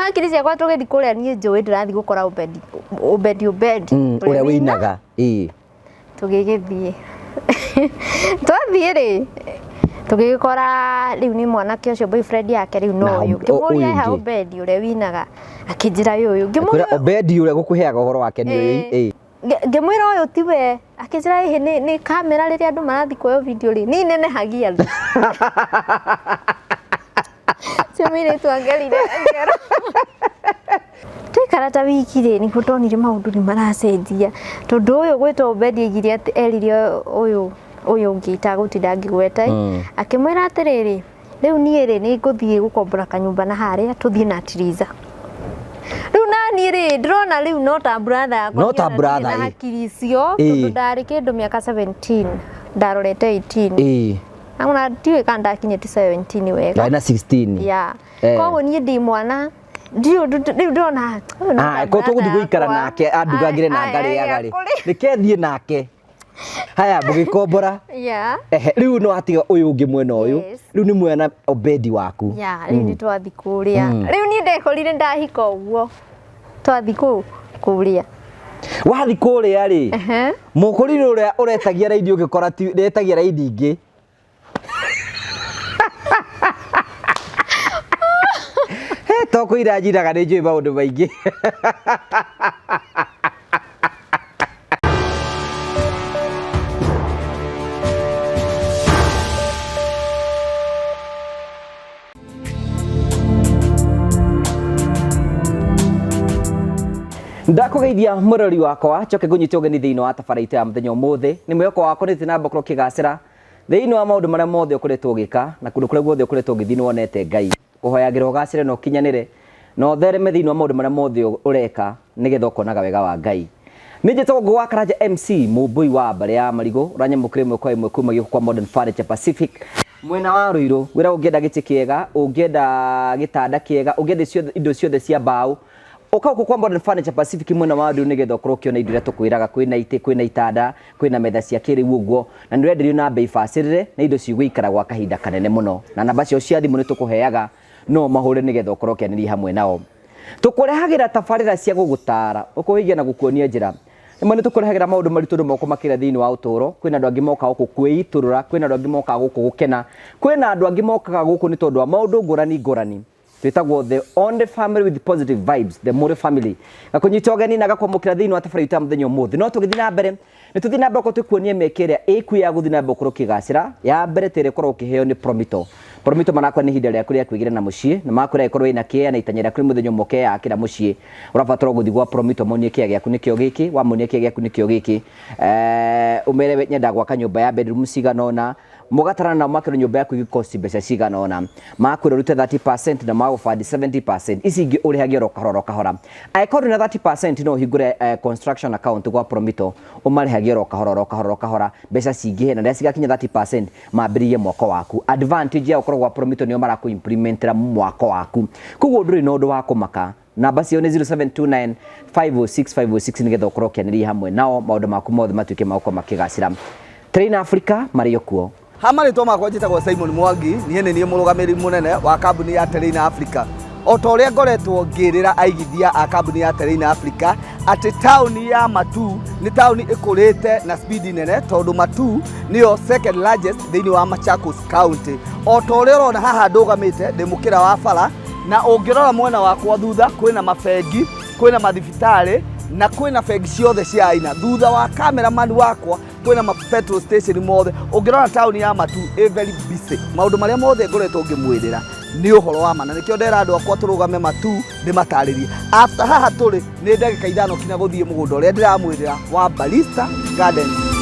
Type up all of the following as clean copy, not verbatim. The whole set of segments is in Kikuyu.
Hakiri ciakwa tũgĩthiĩ kũrĩa, niĩ njũĩ ndĩrathiĩ gũkora Obedi, Obedi, Obedi Ũrĩa wĩinaga, ĩĩ. Tũgĩgĩthiĩ, twathiĩ rĩ, tũgĩgĩkora rĩu nĩ mwanake ũcio boyfriend yake rĩu no Na ũyũ. Ũyũ Ngĩmũria ha ũngĩ. Obedi ũrĩa winaga, akĩnjĩra ũyũ ũyũ. Ngĩmũria Kwĩra Obedi ũrĩa gũkũheaga ũhoro wake nĩ ũyũ, ĩĩ. Ngĩmwĩra ũyũ tiwe, akĩnjĩra ĩhĩ nĩ kamera rĩrĩa andũ marathiĩ kuoywo video rĩ, nĩ inenehagia thĩ. Ũcio mũirĩtu angerire ngero. Twaikara ta wiki rĩ, nĩguo ndonire maũndũ nĩ maracenjia, tondũ ũyũ gwĩtwo Obedi aigire atĩ erire ũyũ ũyũ ũngĩ itagũtinda ngĩgweta ĩ, akĩmwĩra atĩrĩrĩ, rĩu niĩ rĩ, nĩ ngũthiĩ gũkombora kanyũmba na harĩa tũthiĩ na Tiriza. Rĩu naniĩ rĩ, ndĩrona rĩu no ta brother yakwa. No ta niĩ ona ndirĩ brother, na ĩ. hakiri icio, tondũ ndarĩ kĩndũ mĩaka 17, ndarorete 18. Ona ndiũĩ kana ndakinyĩtie 17 wega. Ndarĩ na 16. Ya. Koguo niĩ ndĩ mwana, ndiũĩ ũndũ rĩu ndĩrona ũyũ no Ah, ta ko tũgũthiĩ brother gũikara yakwa. nake andugagĩre na Aya, ngarĩaga aya, rĩ. kũrĩ. Reke thiĩ nake. Haya, mũgĩkombora. Ehe, rĩu no atiga ũyũ ũngĩ mwena ũyũ. Yes. Rĩu nĩ mwena Obedi waku. Ya, rĩu nĩ twathiĩ kũrĩa. Rĩu niĩ ndekorire ndahika ũguo. Twathiĩ kũ kũrĩa. Wathiĩ kũrĩa rĩ, mũkũrinũ ũrĩa ũretagia raini ũgĩkora ti retagia raini ingĩ. He, to kũira njiraga nĩ njũĩ maũndũ maingĩ. Ndakũgeithia mũrori wakwa, njoke ngũnyite ũgeni thĩinĩ wa tabara itũ ya mũthenya ũmũthĩ. Nĩ mwĩhoko wakwa nĩ na mbere ũkĩgacĩra thĩinĩ wa maũndũ marĩa mothe ũkoretwo ũgĩka na kũndũ kũrĩa guothe ũkoretwo ũgĩthiĩ nĩ wonete Ngai. Kũhoyagĩra ũgacĩre na ũkinyanĩre na ũthereme thĩinĩ wa maũndũ marĩa mothe ũreka nĩgetha ũkonaga wega wa Ngai. Nĩ njĩtagwo Ngũgũ wa Karanja MC, mũmbũi wa mbarĩ ya marigũ, ũranyamũkĩra ĩmwe kwa ĩmwe kuma gĩũkũ kwa Modern Furniture Pacific, mwena wa Ruiru. Wĩra ũngĩenda gĩtĩ kĩega, ũngĩenda gĩtanda kĩega, ũngĩenda indo ciothe cia mbaũ, ũka gũkũ kwa Modern Furniture Pacific mwena wa Ruiru nĩgetha ũkorwo ũkĩona indo iria tũkwĩraga. Kwĩna itĩ, kwĩna itanda, kwĩna metha cia kĩrĩu ũguo, na nĩ ũrenderio na mbei bacĩrĩre na indo cigũikara gwa kahinda kanene mũno. Na namba ciao cia thimũ nĩ tũkũheaga, no ũmahũre nĩgetha ũkorwo ũkĩanĩria hamwe nao. Tũkũrehagĩra tabarĩra cia gũgũtaara, gũkũhĩgia na gũkuonia njĩra. Rĩmwe nĩ tũkũrehagĩra maũndũ maritũ andũ mokũmakĩra thĩinĩ wa ũtũũro. Kwĩna andũ angĩ mokaga gũkũ kwĩitũrũra, kwĩna andũ angĩ mokaga gũkũ gũkena, kwĩna andũ angĩ mokaga gũkũ nĩ tondũ wa maũndũ ngũrani ngũrani. Twĩtagwo the only family with positive vibes, the Mũrĩ family. Gakũnyita ũgeni na gakwamũkĩra thĩinĩ wa tabarĩra itũ ya mũthenya ũmũthĩ. No tũgĩthiĩ na mbere, nĩ tũthiĩ na mbere gũkorwo tũkuonia mĩeke ĩrĩa ĩkuo ya gũthiĩ na mbere gũkorwo ũkĩgacĩra. Ya mbere ta ĩrĩa ĩkoragwo ũkĩheo nĩ Promito. Promito marakwa nĩ ihinda rĩaku rĩa kwĩgĩra na mũciĩ, na makwĩra ĩkorwo ĩna kĩea na itanya rĩaku nĩ mũthenya ũmwe ũkeyakĩra mũciĩ. Ũrabatara gũthiĩ gwa Promito monie kĩea gĩaku nĩkĩo gĩkĩ, wamonia kĩea gĩaku nĩkĩo gĩkĩ, ũmere we nyenda gwaka nyũmba ya bedroom cigana ũna, mũgatarana nao makerwo nyũmba yaku ĩgĩkosti mbeca cigana ũna, makwĩra ũrute 30% na magũbandi 70%, ici ingĩ ũrĩhagia oro kahora oro kahora. Angĩkorwo ndũrĩ na 30% no ũhingũre construction account gwa Promito, ũmarĩhagie oro kahora oro kahora oro kahora, mbeca cingĩhe na rĩrĩa cigakinya 30% mambĩrĩrie mwako waku. Advantage ya gũkorwo gwa Promito nĩo marakũ implementera mwako waku, koguo ndũrĩ na ũndũ wa kũmaka. Namba ciao nĩ 0729 506 506 nĩgetha ũkorwo ũkĩanĩria hamwe nao maũndũ maku mothe matuĩke ma gũkorwo makĩgacĩra. Train Africa marĩ o kuo. Ha marĩtwa makwa njĩtagwo Simon Mwangi, niĩ nĩ niĩ mũrũgamĩrĩri mũnene wa kambuni ya Terrain Africa. O ta ũrĩa ngoretwo ngĩrĩra aigithia a kambuni ya Terrain Africa atĩ taũni ya Matuu nĩ taũni ĩkũrĩte na speed nene tondũ Matuu nĩyo second largest thĩinĩ wa Machakos County. O ta ũrĩa ũrona haha ndũgamĩte ndĩ mũkĩra wa bara, na ũngĩrora mwena wakwa thutha kwĩna mabengi, kwĩna mathibitarĩ na kwĩna bengi ciothe cia aina. Thutha wa cameraman wakwa kwĩna ma petrol station mothe. Ũngĩrora taũni ya Matuu ĩ very busy. Maũndũ marĩa mothe ngoretwo ngĩmwĩrĩra nĩ ũhoro wa ma, na nĩkĩo ndera andũ akwa tũrũgame Matuu ndĩmatarĩrie. After haha tũrĩ nĩ ndagĩka ithano kinya gũthiĩ mũgũnda ũrĩa ndĩramwĩrĩra wa Barista Gardens.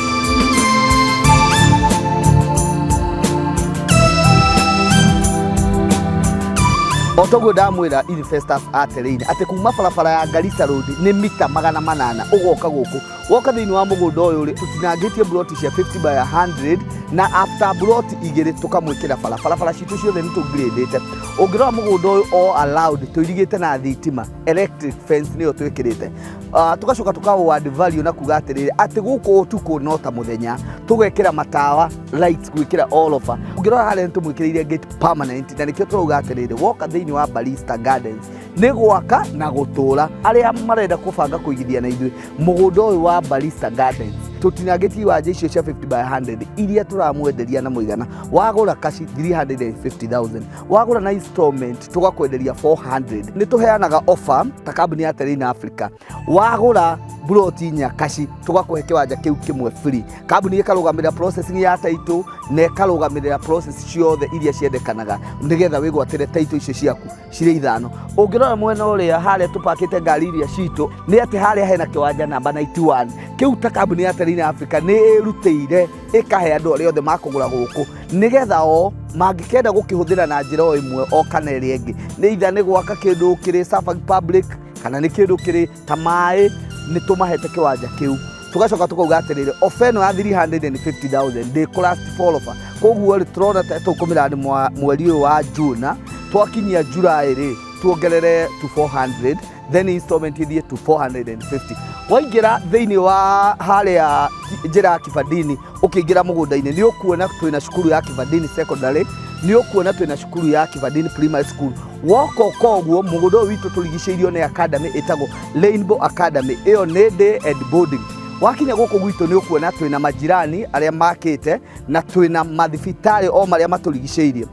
O toguo ndamwĩra investors a Terrain atĩ kuma barabara ya Garissa Road nĩ mita 800 ũgoka gũkũ. Woka thĩinĩ wa mũgũnda ũyũ rĩ, tũtinangĩtie mburoti cia 50 by 100 na after mburoti igĩrĩ tũkamwĩkĩra bara. Barabara citũ ciothe nĩ tũngirĩndĩte. Ũngĩrora mũgũnda ũyũ all allowed tũirigĩte na thitima, electric fence nĩyo twĩkĩrĩte. Tũgacoka tũka add value na kuga atĩrĩrĩ, atĩ gũkũ ũtukũ no ta mũthenya, tũgekĩra matawa lights gwĩkĩra all over. Ũngĩrora harĩa nĩ tũmwĩkĩrĩire gate permanent, na nĩkĩo tũrauga atĩrĩrĩ, woka thĩinĩ wa Barista Gardens Nĩ gwaka na gũtũra. Arĩa marenda kũbanga kũigithia na ithuĩ mũgũnda ũyũ wa Barista Gardens, tũtinangĩtie iwanja icio cia 50 by 100 iria tũramwenderia na mũigana wagũra kaci 350,000, wagũra na installment tũgakwenderia 400. Nĩ tũheanaga offer ta kambuni ya Terrain Africa, wagũra buroti inya kaci tũgakũhe kĩwanja kĩu kĩmwe free. Kambuni ĩkarũgamĩrĩra processing ya title na ĩkarũgamĩrĩra process ciothe iria ciendekanaga nĩgetha wĩgwatĩre title icio ciaku cirĩ ithano. Ũngĩrora mwena ũrĩa harĩa tũpakĩte ngari iria citũ, nĩ atĩ harĩa hena kĩwanja namba 91 kĩu, ta kambuni ya Terrain Africa nĩ ĩrutĩire ĩkahe andũ arĩa othe makũgũra gũkũ, nĩgetha o mangĩkenda gũkĩhũthĩra na njĩra o ĩmwe o kana ĩrĩa ĩngĩ, nĩ itha nĩ gwaka kĩndũ kĩrĩ serving public kana nĩ kĩndũ kĩrĩ ta maĩ, nĩ tũmahete kĩwanja kĩu. Tũgacoka tũkauga atĩrĩrĩ, ofa ĩno ya 350,000 ndĩkũ last for offer. Koguo rĩ, tũrona ta tũkũmĩra mweri ũyũ wa June, twakinyia July rĩ, tuongerere to 400, then installment ithiĩ to 450. Waingĩra thĩinĩ wa harĩa njĩra ya Kibandini ũkĩingĩra mũgũnda-inĩ, nĩ ũkuona twĩna cukuru ya Kibandini Secondary, nĩ ũkuona twĩna cukuru ya Kibandini Primary School. Woka ũka ũguo mũgũnda ũyũ witũ tũrigicĩirio nĩ academy ĩtagwo Rainbow Academy, ĩyo nĩ day and boarding. Wakinya gũkũ gwitũ nĩ ũkuona twĩna majirani arĩa makĩte na twĩna mathibitarĩ o marĩa matũrigicĩirie.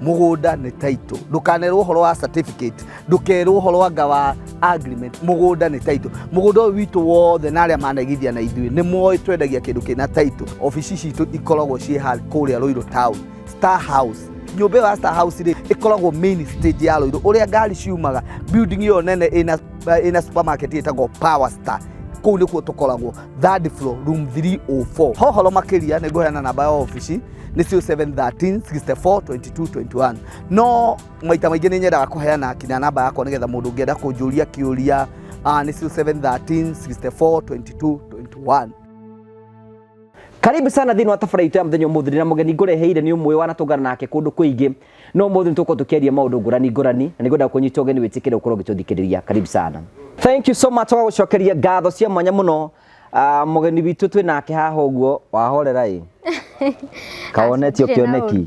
Mũgũnda nĩ title, ndũkanerwo ũhoro wa certificate, ndũkerwo ũhoro anga wa agreement, mũgũnda nĩ title. Mũgũnda ũyũ witũ wothe na arĩa manaigithia na ithuĩ nĩ moĩ twendagia kĩndũ kĩna title. Obici citũ ikoragwo ciĩ kũrĩa Ruiru Town, Star House. Nyũmba ĩyo ya Star House rĩ, ĩkoragwo main stage ya Ruiru ũrĩa ngari ciumaga, building ĩyo nene ĩna supermarket ĩtagwo Power Star. Kũu nĩkuo tũkoragwo, third floor, room 304. Hohoro makĩria nĩ ngũheana namba ya obici, nĩ 0713 64 22 21, no maita maingĩ nĩ nyendaga kũheana kinya namba yakwa nĩgetha mũndũ ũngĩenda kũnjũria kĩũria, nĩ 0713 64 22 21. Karibu sana thĩinĩ wa tabara itũ ya mũthenya ũmũthĩ. Ndĩna mũgeni ngũreheire, nĩ ũmwe wanatũngana nake kũndũ kũingĩ, no ũmũthĩ nĩ tũgũkorwo tũkĩaria maũndũ ngũrani ngũrani, na nĩngwenda kũnyita ũgeni wĩtĩkĩre ũkorwo ũgĩtũthikĩrĩria. Karibu sana, thank you so much. Tũgagũcokeria ngatho cia mwanya mũno. Mũgeni witũ twĩ nake haha ũguo wahorera ĩ kawonetio Ndirĩ na kĩoneki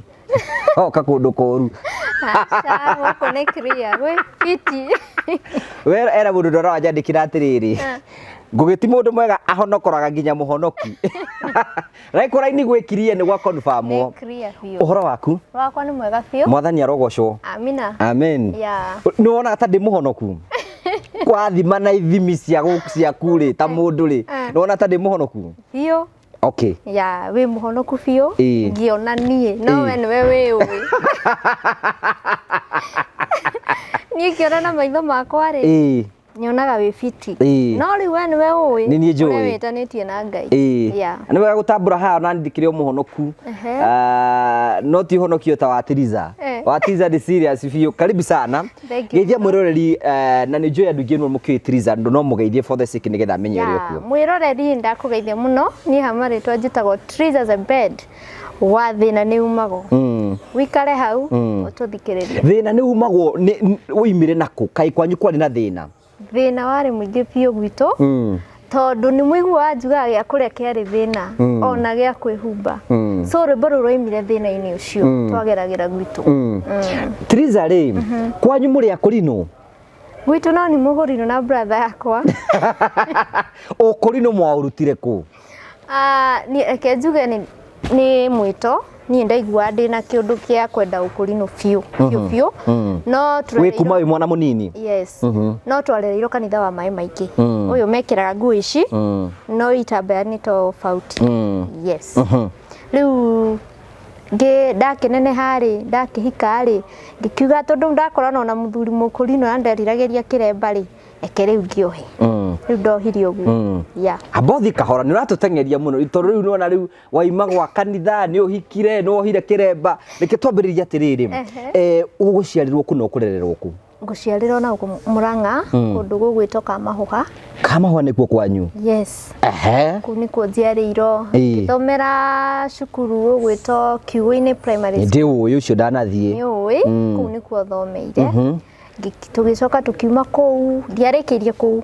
oka kũndũ kũru. Aca, gũkũ nĩ clear, gwĩ fiti. We era mũndũ ndora wanjandĩkĩra atĩrĩrĩ, ngũgĩ ti mũndũ mwega ahonokoraga nginya mũhonoki raikũ raini gwĩkirie nĩ gwa confirmwo. Nĩ clear biũ. Ũhoro waku? Wakwa nĩ mwega biũ. Mwathani arogocwo. Amina. Amen. Yeah. Nĩ wonaga ta ndĩ mũhonoku kwathima na ithimi cia ciaku rĩ, ta mũndũ rĩ, nĩ wona ta ndĩ mũhonoku? Biũ. Okay. Ya, wĩ mũhonoku biũ. Ĩĩ. Ngĩona niĩ no we nĩwe wĩũĩ. Niĩ ngĩona na maitho makwa rĩ, nyonaga wĩ fiti. Ĩĩ. No rĩu we nĩwe ũĩ Nĩ niĩ njũĩ. ũrĩa wĩtanĩtie na Ngai. Yeah. Nĩ wega gũtambũra haha na ndikĩrĩ o mũhonoku. Ah, no ti ũhonokio ta wa Tiriza. Wa Tiriza nĩ serious biũ. Karibu sana. Thank you. Geithia mwĩroreri, na nĩ njũĩ andũ aingĩ no mũkĩũĩ Tiriza, no mũgeithie for the sake nĩgetha amenye ũrĩa Yeah, ũkuo. Mwĩroreri, ndakũgeithia mũno. Niĩ hama rĩtwa njĩtagwo Triza Zebed wa thĩna nĩ umagwo. Wikare hau ũtũthikĩrĩrie. Thĩna nĩ umagwo woimire nakũ? Kaĩ kwanyu kwarĩ na thĩna? Thĩna warĩ mũingĩ biũ gwitũ, tondũ nĩ mũiguaga njugaga gĩa kũrĩa kĩarĩ thĩna, ona gĩa kwĩhumba. So rwĩmbo rũu rwaimire thĩna-inĩ ũcio twageragĩra gwitũ. Triza rĩ, kwanyu mũrĩ akũrinũ? Gwitũ no nĩ mũgũrinũ na brother yakwa. Ũkũrinũ mwaũrutire kũ? Ah, niĩ reke njuge nĩ mwĩto. Niĩ ndaiguaga ndĩna kĩũndũ kĩa kwenda ũkũrinũ biũ biũ biũ, no Wĩ kuma wĩ mwana mũnini? Yes, no twarereirwo kanitha wa maĩ maingĩ ũyũ mekĩraga nguo ici, no itambaya nĩ tofauti. Yes, rĩu ngĩ ndakĩneneha rĩ, ndakĩhika rĩ, ngĩkiuga tondũ ndakorana na mũthuri mũkũrinũ na nderiragĩria kĩremba rĩ, reke rĩu ngĩohe. Rĩu ndohire ũguo, yeah. Amba ũthiĩ kahora, nĩ ũratũteng'eria mũno, tondũ rĩu nĩwona rĩu waima gwa kanitha, nĩ ũhikire, nĩ wohire kĩremba. Reke twambĩrĩrie atĩrĩrĩ, ũgũciarĩrwo kũ na ũkũrererwo kũ? Ngũciarĩrwo na gũkũ Mũrang'a, kũndũ gũgwĩtwo Kamahũha. Kamahũa nĩkuo kwanyu? Yes. Ehe. Kũu nĩkuo njiarĩirwo. Ngĩthomera cukuru ũgwĩtwo Kiugũ-inĩ Primary School. Ndĩ ũĩ ũcio, ndanathiĩ. Nĩ ũĩ, kũu nĩkuo thomeire. Tũgĩcoka tũkiuma kũu, ndiarĩkĩirie kũu.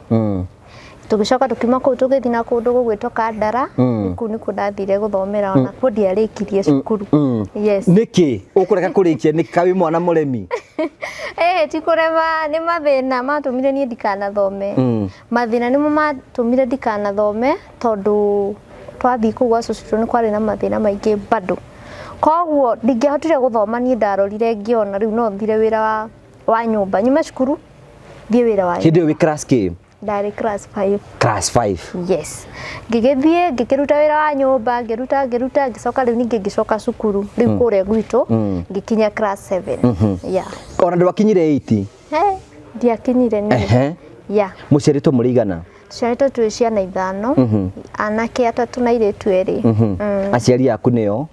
Tũgĩcoka tũkiuma kũu tũgĩthiĩ na kũndũ gũgwĩtwo Kandara. Kũu nĩkuo ndathire gũthomera, ona kuo ndiarĩkirie cukuru. Yes. Nĩkĩ ũkũrega kũrĩkia? Nĩ kaĩ mwana mũremi? Ĩĩ, ti kũrema, nĩ mathĩna matũmire niĩ ndikanathome. Mathĩna nĩmo matũmire ndikanathome, tondũ twathiĩ kũu gwa cũcũ nĩ kwarĩ na mathĩna maingĩ bado, koguo ndingĩahotire gũthoma. Niĩ ndarorire ngĩona rĩu no thire wĩra wa nyũmba, nyume cukuru thiĩ wĩra wa Hĩndĩ ĩyo wĩ class K? Ndarĩ class 5. Class 5. Yes, ngĩgĩthiĩ ngĩkĩruta wĩra wa nyũmba, ngĩruta, ngĩruta, ngĩcoka rĩu ningĩ ngĩcoka cukuru rĩu kũrĩa gwitũ, ngĩkinya class 7, yeah. Ona ndwakinyire 8? He, ndiakinyire niĩ. Yeah. Mũciarĩtwo mũrĩ igana? Tũciarĩtwo twĩ ciana ithano, anake atatũ na airĩtu erĩ. Aciari aku nĩo?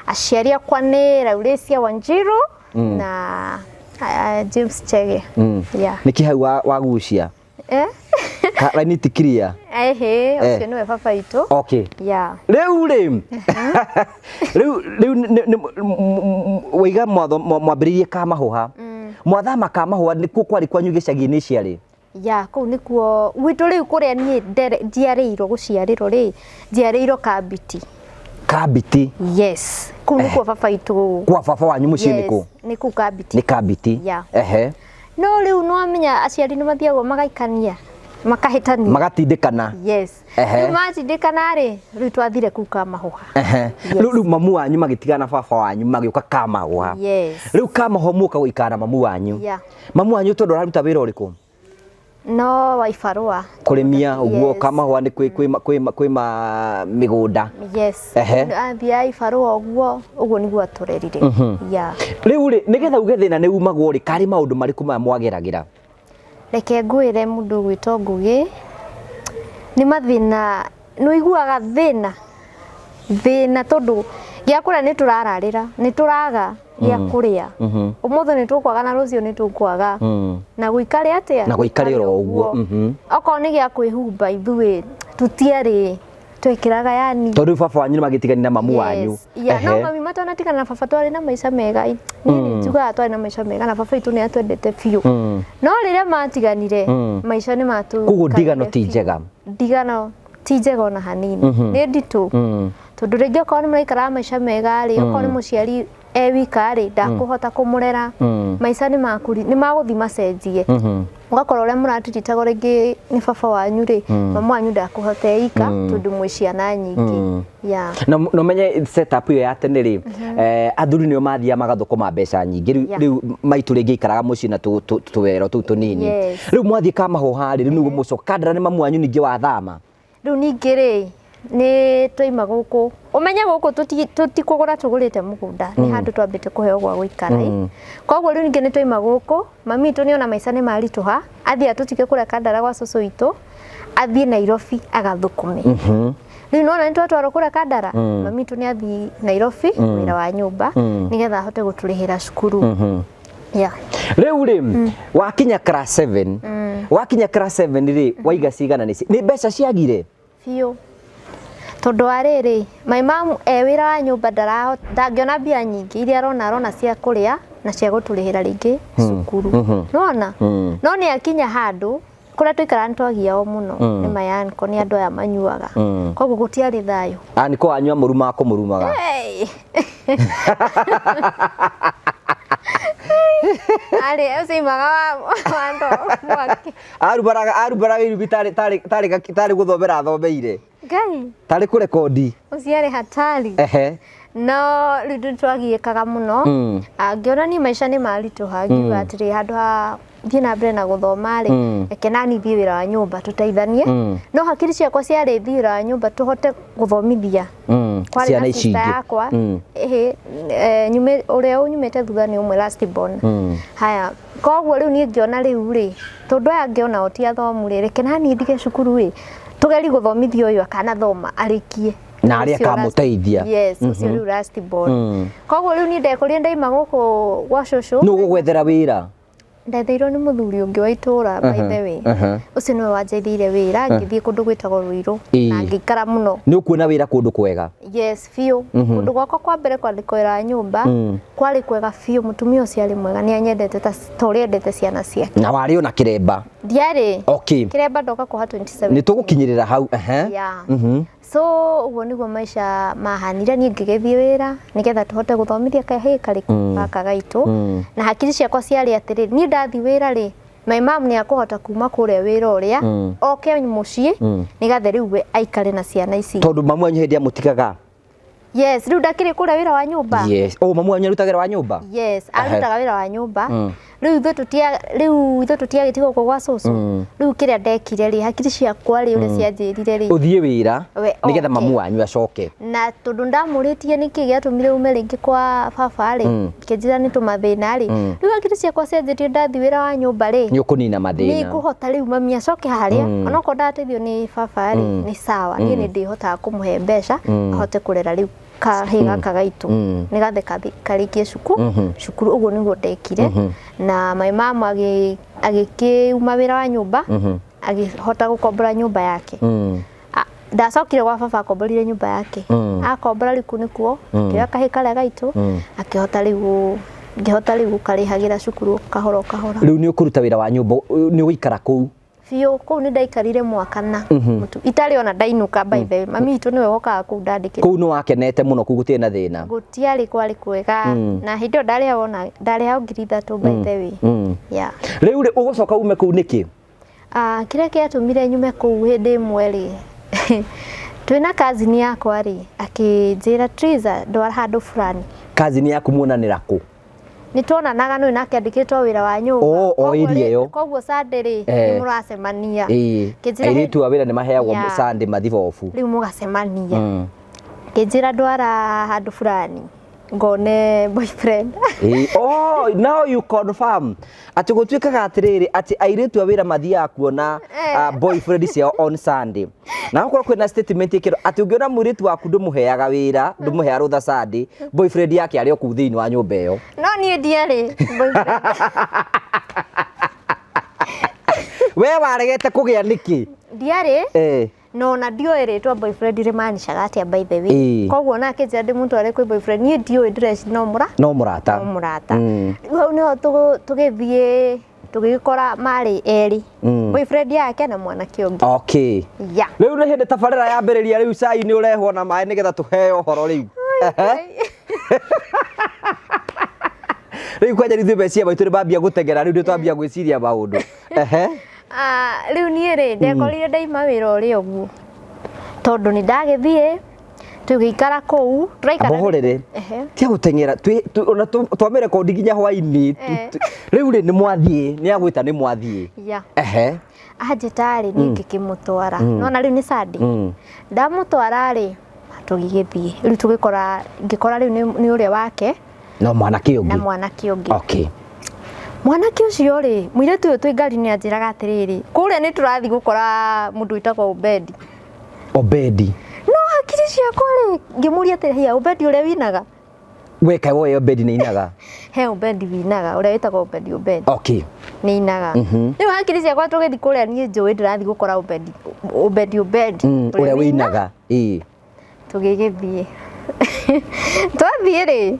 Aciari akwa nĩ Laurĩcia Wanjiru na James Chege, yeah. Nĩkĩ hau wagucia? Eh? Raini ti clear. Ehe, ũcio nĩwe baba witũ. Okay. Yeah. Rĩu rĩ, rĩu waiga mwambĩrĩirie Kamahũha, mwathama Kamahũha, nĩkuo kwarĩ kwanyu gĩcagi-inĩ ciarĩ? Ya, kũu nĩkuo gwitũ rĩu, kũrĩa niĩ njiarĩirwo, gũciarĩrwo rĩ, njiarĩirwo Kambiti. Kambiti? Yes, kũu nĩkuo baba witũ. Kwa baba wanyu mũciĩ nĩ kũ? Nĩ kũu Kambiti. Nĩ Kambiti. Yeah. Ehe. No rĩu nĩwamenya aciari nĩ mathiagwo magaikania, makahĩtania. Magatindĩkana. Yes. Ehe. Rĩu matindĩkana rĩ, rĩu twathire kũu Kamahũha. Ehe. Yes. Rĩu mamu wanyu magĩtigana na baba wanyu, magĩũka Kamahũha. Yes. Rĩu Kamahũha muoka gũikara na mamu wanyu? Yeah. Mamu wanyu tondũ araruta wĩra ũrĩkũ? No wa ibarũa. Kũrĩmia ũguo? Yes. Kamahũa nĩ kwĩ ma mĩgũnda. Yes. Ehe. Athiaga ibarũa ũguo, ũguo nĩguo atũrerire, yeah. Rĩu rĩ, nĩgetha uge thĩna nĩ umagwo rĩ, karĩ maũndũ marĩkũ maya mwageragĩra? Reke ngwĩre, mũndũ ũgwĩtwo Ngũgĩ, nĩ mathĩna nĩ ũiguaga thĩna, thĩna, tondũ gĩa kũrĩa nĩ tũrararĩra, nĩ tũraga gĩa kũrĩa. Ũmũthĩ nĩ tũkwaga na rũciũ nĩ tũkwaga, na gũikare atĩa? Na gũikare oro ũguo. Okorwo nĩ gĩa kwĩhumba, ithuĩ tũtiarĩ twekĩraga yani. Tondũ rĩu baba wanyu nĩ magĩtiganire na mamu wanyu. Yes. Yeah, no mami matanatigana na baba twarĩ na maica mega. Niĩ nĩ njugaga twarĩ na maica mega, na baba witũ nĩ atwendete biũ, no rĩrĩa matiganire, maica nĩ matu. Koguo ndigano ti njega? Ndigano ti njega ona hanini, nĩ nditũ, tondũ rĩngĩ okorwo nĩ mũraikaraga maica mega rĩ, okorwo nĩ mũciari e wika rĩ, ndakũhota kũmũrera. Maica nĩ makũri nĩ magũthiĩ macenjie, ũgakora ũrĩa mũratiritagwo rĩngĩ nĩ baba wanyu rĩ, mama wanyu ndakũhota eika, tondũ mwĩ ciana nyingĩ, yeah. Na ũmenye setup ĩyo ya tene rĩ, athuri nĩo mathiaga magathũkũma mbeca nyingĩ rĩu. Rĩu maitũ rĩngĩ aikaraga mũciĩ na tũwero tũu tũnini. Rĩu mwathiĩ Kamahũha rĩ, rĩu nĩguo mũcoka Kandara nĩ mamu wanyu ningĩ wathama? Rĩu ningĩ rĩ, nĩ twaima gũkũ, ũmenye gũkũ tũtikũgũra, tũgũrĩte mũgũnda, nĩ handũ twambĩte kũheo gwa gũikara ĩ. Koguo rĩu ningĩ nĩ twaima gũkũ, mami witũ nĩ ona maica nĩ maritũha, athiĩ atũtige kũrĩa Kandara gwa cũcũ witũ, athiĩ Nairobi agathũkũme. Rĩu nona nĩ twatwarwo kũrĩa Kandara, mami witũ nĩ athiĩ Nairobi wĩra wa nyũmba, nĩgetha ahote gũtũrĩhĩra cukuru, yeah. Rĩu rĩ, wakinya class 7, wakinya class 7 rĩ, waiga cigana? Nĩ mbeca ciagire? Biũ, tondũ wa rĩrĩ, my mom e wĩra wa nyũmba, ndangĩona mbia nyingĩ iria arona, arona cia kũrĩa na cia gũtũrĩhĩra rĩngĩ cukuru, nona no nĩ akinya handũ kũrĩa tũikaraga nĩ twagiao mũno nĩ mayanko, nĩ andũ aya manyuaga, koguo gũtiarĩ thayũ. Aniko wanyu amũrumaga kũmũrumaga? Hey! Arĩ ũcio imaga wa ndo mwaki. Arubaraga irubi tarĩ gũthomera athomeire. Ngai. Tarĩ kũrekondi. Ũcio arĩ hatari. Ehe. No rĩu nĩ twagiĩkaga mũno. Ngĩona niĩ maica nĩ maritũha, ngiuga atĩrĩ, handũ ha thiĩ na mbere na gũthoma rĩ, reke nani thiĩ wĩra wa nyũmba tũteithanie. No hakiri ciakwa ciarĩ thiĩ wĩra wa nyũmba tũhote gũthomithia. Kwarĩ Ciana na ici sister ingĩ. yakwa. Ĩhĩ, nyume ũrĩa ũnyumĩte thutha nĩ ũmwe, last born. Haya, koguo rĩu niĩ ngĩona rĩu rĩ, tondũ aya ngĩona o ti athomu rĩ, reke nani ndige cukuru ĩ, tũgerie gũthomithia ũyũ akanathoma arĩkie. Na arĩa Ũcio last- akamũteithia. Yes, ũcio rĩu last born. Koguo rĩu niĩ ndekũrire ndaima gũkũ gwa cũcũ. Nũ gũgwethera wĩra? Ndetheirwo nĩ mũthuri ũngĩ wa itũra, by the way. Ũcio nĩwe wanjetheire wĩra, ngĩthiĩ kũndũ gwĩtagwo Ruiru na ngĩikara mũno. Nĩ ũkuona wĩra kũndũ kwega? Yes, biũ. Kũndũ gwakwa kwa mbere kwandĩkwo wĩra wa nyũmba kwarĩ kwega biũ. Mũtumia ũcio arĩ mwega, nĩ anyendete ta ũrĩa endete ciana ciake. Na warĩ ona kĩremba? Ndiarĩ. Kĩremba ndoka kuoha 27. Nĩ tũgũkinyĩrĩra hau. Yeah. So ũguo nĩguo maica mahanire, niĩ ngĩgĩthiĩ wĩra nĩgetha tũhote gũthomithia kahĩĩ karĩ gaka gaitũ. Na hakiri ciakwa ciarĩ atĩrĩrĩ, niĩ ndathiĩ wĩra rĩ, my mom nĩ akũhota kuma kũrĩa wĩra ũrĩa oke mũciĩ nĩgetha rĩu we aikare na ciana ici. Tondũ mamu wanyu hĩndĩ amũtigaga? Yes, rĩu ndakĩrĩ kũrĩa wĩra wa nyũmba. Yes. Oh, mamu wanyu arutaga wĩra wa nyũmba? Yes, arutaga wĩra wa nyũmba. Rĩu ithuĩ tũtia rĩu ithuĩ tũtiagĩtigwo gũkũ gwa cũcũ. Rĩu kĩrĩa ndekire rĩ, hakiri ciakwa rĩ, ũrĩa cianjĩrire rĩ, ũthiĩ wĩra We nĩgetha oke. Mamu wanyu acoke. Na tondũ ndamũrĩtie nĩkĩ gĩatũmire ume rĩngĩ kwa baba rĩ, kĩnjĩra nĩ tũmathĩna rĩ, rĩu hakiri ciakwa cianjĩtie ndathiĩ wĩra wa nyũmba rĩ, nĩ ũkũnina mathĩna. Nĩ ngũhota rĩu mami acoke harĩa, onokorwo ndateithio nĩ baba rĩ, nĩ sawa, niĩ nĩ ndĩhotaga kũmũhe mbeca ahote kũrera rĩu kahĩĩ gaka gaitũ nĩgathe karĩkie cukuru. Ũguo nĩguo ndekire, na my mom agĩkĩuma wĩra wa nyũmba, agĩhota gũkombora nyũmba yake. Ndacokire gwa baba, akomborire nyũmba yake. Akombora rĩu kũu nĩkuo akĩoya kahĩĩ karĩa gaitũ, akĩhota rĩu ngĩhota rĩu gũkarĩhagĩra cukuru kahora o kahora. Rĩu nĩ ũkũruta wĩra wa nyũmba, nĩ ũgũikara kũu? Biũ, kũu nĩ ndaikarire mwaka na mũtu itarĩ ona ndainũka. By the way, mami witũ nĩwe wokaga kũu ndandĩkĩra. Kũu nĩ wakenete mũno, kũu gũtirĩ na thĩna? Gũtiarĩ, kwarĩ kwega, na hĩndĩ ĩyo ndarĩhagwo, ona ndarĩhagwo 3000, by the way. Yeah. Rĩu rĩ, ũgũcoka ume kũu nĩkĩ? Ah, kĩrĩa kĩatũmire nyume kũu, hĩndĩ ĩmwe rĩ, twĩna cousin yakwa rĩ, akĩnjĩra, "Triza, ndwara handũ fulani." Cousin yaku muonanĩra kũ? Nĩ tuonanaga nĩ nake andĩkĩtwo wĩra wa nyũmba. Oh, o Koguo area ĩyo. Koguo Sunday rĩ, nĩ mũracemania. Kĩnjĩra Airĩtu a wĩra nĩ maheagwo Sunday mathibobu. Rĩu mũgacemania. Kĩnjĩra ndwara handũ fulani ngone boyfriend. Oh, now you confirm atĩ gũtuĩkaga atĩrĩrĩ, atĩ airĩtu a wĩra mathiaga kuona boyfriend ciao on Sunday, na gũkorwo kwĩna statement ĩkĩrwo atĩ ũngĩona mũirĩtu waku ndũmũheaga wĩra, ndũmũheaga rũtha Sunday, boyfriend yake arĩ o kũu thĩinĩ wa nyũmba ĩyo. No niĩ ndiarĩ boyfriend. We waregete kũgĩa nĩkĩ? Ndiarĩ. No ona ndioĩ rĩtwa boyfriend rĩmaanishaga atĩa, by the way. Koguo ona akĩnjĩra ndĩmũtware kwĩ boyfriend, niĩ ndiũĩ, ndĩreci no mũra no mũrata. No mũrata. Rĩu hau nĩho tũgĩthiĩ tũgĩgĩkora marĩ erĩ, boyfriend yake na mwanake ũngĩ. Yeah. Rĩu nĩ hĩndĩ tabarĩra yambĩrĩria. Rĩu cai nĩ ũrehwo na maĩ nĩgetha tũheo ũhoro rĩu. Rĩu kwanja ithuĩ meciria maitũ nĩ mambia gũteng'era, rĩu nĩ twambia gwĩciria maũndũ. Ah, rĩu niĩ rĩ, ndekorire ndaima wĩra ũrĩa ũguo tondũ nĩ ndagĩthiĩ tũgĩikara kũu tũraikara. Mũhũrĩre. Tia gũteng'era, ona twamĩrekondi nginya hwainĩ. Rĩu rĩ, nĩ mwathiĩ, nĩ agwĩta, nĩ mwathiĩ? Yeah. Anjĩta rĩ, niĩ ngĩkĩmũtwara, nona rĩu nĩ Sunday. Ndamũtwara rĩ, tũgĩgĩthiĩ rĩu tũgĩkora, ngĩkora rĩu nĩ ũrĩa wake no mwanake na ũngĩ. Mwanake ũngĩ. Mwanake ũcio rĩ, mũirĩtu ũyũ twĩ ngari nĩ anjĩraga atĩrĩrĩ, kũrĩa nĩ tũrathiĩ gũkora mũndũ wĩtagwo Obedi. Obedi. No hakiri ciakwa rĩ, ngĩmũria atĩrĩ, "Hiya, Obedi ũrĩa winaga?" We kaĩ woĩ Obedi nĩ inaga? He Obedi winaga, ũrĩa wĩtagwo Obedi, Obedi nĩ inaga. Rĩu hakiri ciakwa, tũgĩthiĩ kũrĩa, niĩ njũĩ ndĩrathiĩ gũkora Obedi, Obedi, Obedi ũrĩa wĩinaga, ĩĩ. Tũgĩgĩthiĩ, twathiĩ rĩ,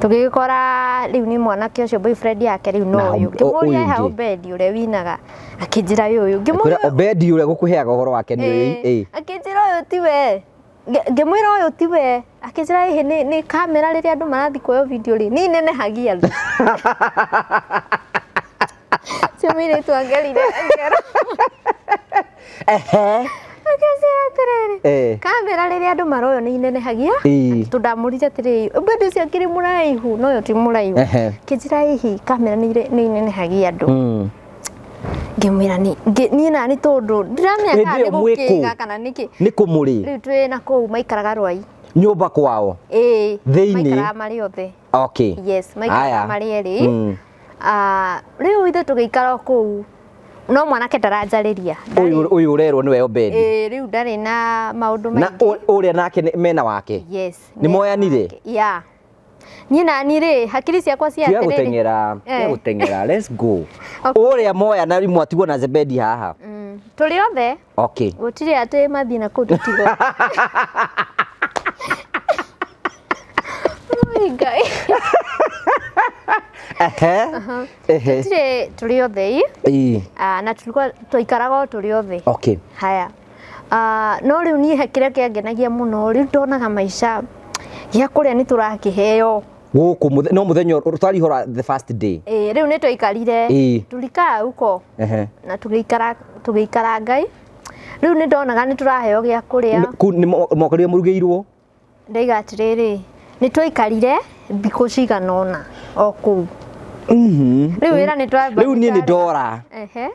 tũgĩgĩkora rĩu nĩ mwanake ũcio boyfriend yake rĩu no Na ũyũ. Ũyũ Ngĩmũria, "Ha ũngĩ. Obedi ũrĩa winaga?" Akĩnjĩra ũyũ ũyũ. Kwĩra Ngĩmũria Obedi ũrĩa gũkũheaga ũhoro wake nĩ ũyũ? Ĩĩ. Akĩnjĩra ũyũ tiwe. Ngĩmwĩra ũyũ tiwe, akĩnjĩra ĩhĩ, nĩ kamera rĩrĩa andũ marathiĩ kuoywo video rĩ, nĩ inenehagia andũ. Ũcio mũirĩtu angerire ngero. Akĩnjĩra atĩrĩrĩ, kamera rĩrĩa andũ maroywo nĩ inenehagia. Tondũ ndamũririe atĩrĩrĩ, Obedi ũcio akĩrĩ mũraihu, no ũyũ ti mũraihu. Akĩnjĩra ĩhĩ, kamera nĩ inenehagia andũ. Ngĩmwĩra niĩ nani tondũ ndiramenya Hĩndĩ kana ĩyo nĩ mwĩ kũ? gũkĩga kana nĩkĩ. Nĩ kũ mũrĩ? Rĩu twĩ na kũu maikaraga Rwai. Nyũmba kwao? Ĩĩ. Thĩinĩ? Maikaraga marĩ othe. Yes, maikaraga marĩ erĩ. Ah, rĩu ithuĩ tũgĩikara o kũu, no mwanake ndaranjarĩria. Ũyũ ũyũ ũrerwo nĩwe Obedi? Ĩĩ, rĩu ndarĩ na maũndũ na maingĩ. Ũrĩa nake mena wake? Yes. Nĩ moyanire? Yeah. Niĩ nani rĩ, hakiri ciakwa cia Tiga atĩrĩrĩ. gũteng'era, tiga Eh. gũteng'era, let's go. Okay. Ũrĩa moya na mwatigwo na Zebedi haha. Tũrĩ othe. Okay. Gũtirĩ atĩ mathiĩ na kũu tũtigwo. Oi, Ngai. Ehe. Ehe. Gũtirĩ tũrĩ othe ĩ. Ĩĩ. Ah, na tulikuwa twaikaraga o tũrĩ othe. Okay. Haya. Ah, no rĩu niĩ he kĩrĩa kĩangenagia mũno rĩu ndonaga maica gĩa kũrĩa nĩ tũrakĩheo. Gũkũ no mũthenya twarihũra the first day. Ĩ, rĩu nĩ twaikarire. Ĩĩ. Tulikaa huko Ehe. na tũgĩikara tũgĩikara Ngai. Rĩu nĩ ndonaga nĩ tũraheo gĩa kũrĩa. Kũu nĩ mwakorire mũrugĩirwo. Ndaiga atĩrĩrĩ, nĩ twaikarire thikũ cigana ũna o kũu. Rĩu wĩra nĩ twamba. Rĩu niĩ nĩ ndora. Ehe.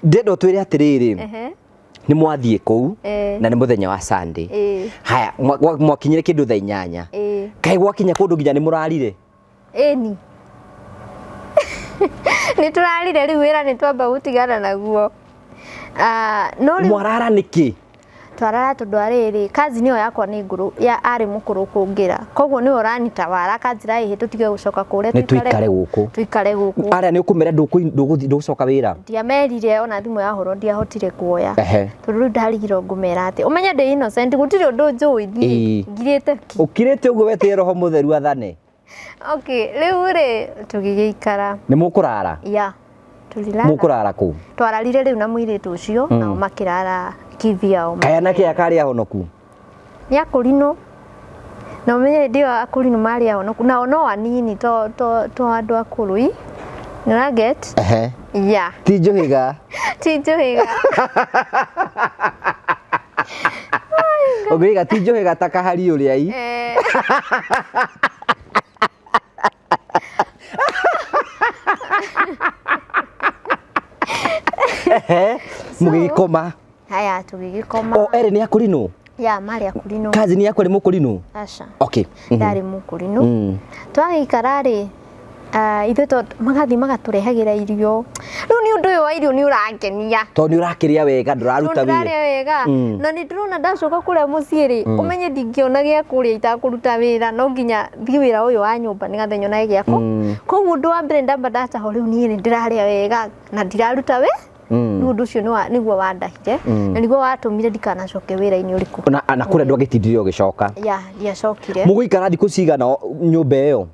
Ndĩrenda ũtwĩre atĩrĩrĩ. Ehe. Nĩ mwathiĩ kũu Eh. na nĩ mũthenya wa Sunday. Ĩĩ. Haya, mwakinyire kĩndũ thaa inyanya. Ĩĩ. Kaĩ gwakinya kũndũ nginya nĩ mũrarire? Ĩni. Nĩ tũrarire rĩu wĩra nĩ twamba gũtigana naguo. Ah, no rĩu Mwarara nĩkĩ? twarara tondũ arĩrĩ kazini ĩyo yakwa nĩ ngũrũ ya arĩ mũkũrũ kũngĩra koguo nĩwe ũranitawara akanjĩra ĩhĩ tũtige gũcoka kũrĩa Nĩ tũikare gũkũ. tũikare gũkũ Arĩa nĩ ũkũmera ndũgũcoka wĩra? Ndiamerire ona thimũ yahũrwo ndiahotire kuoya. Ehe. Tondũ rĩu ndarigirwo ngũmera atĩ ũmenye ndĩ innocent gũtirĩ ũndũ njũĩ Ĩĩ. niĩ ngirĩte ki. Ũkirĩte ũguo weterere roho mũtheru athane. Okay, rĩu rĩ tũgĩgĩikara. Nĩ mũkũrara? Ya tũlilala. Mũkũrara kũ? Twararire rĩu na mũirĩtu ũcio nao makĩrara kivyao. Kaĩ anake aya karĩ ahonoku? Nĩ akũrinũ. Na ũmenye hĩndĩ ĩyo akũrinũ marĩ ahonoku nao no anini to to to andũ akũrũ i. Nĩ ũraget? Ehe. Ya. Ti njũhĩga. Ti njũhĩga. Ũngĩiga ti njũhĩga ta kahari ũrĩa i. Eh. Ehe. Mũgĩgĩkoma. Haya tũgĩgĩkoma. O erĩ nĩ akũrinũ? Ya marĩ akũrinũ. Kazini yaku arĩ mũkũrinũ? Aca. Okay. Ndarĩ mũkũrinũ. Twagĩikara rĩ ithuĩ to magathiĩ magatũrehagĩra irio. Rĩu nĩ ũndũ ũyũ wa irio nĩ ũrangenia. Tondũ nĩ ũrakĩrĩa wega ndũraruta Tondũ wĩra. ndĩrarĩa wega. Na nĩ ndĩrona ndacoka kũrĩa mũciĩ rĩ, ũmenye ndingĩona gĩa kũrĩa itakũruta wĩra no nginya thiĩ wĩra ũyũ wa nyũmba nĩgetha nyonage gĩa kũ. Koguo ũndũ wa mbere ndamba ndatahwo rĩu niĩ nĩ ndĩrarĩa wega na ndiraruta wĩ. Rĩu ũndũ ũcio nĩguo wandahire na nĩguo watũmire ndikanacoke wĩra-inĩ ũrĩkũ. Na kũrĩa ndwagĩtindire ũgĩcoka. Ya, ndiacokire. Mũgũikara thikũ cigana nyũmba ĩyo?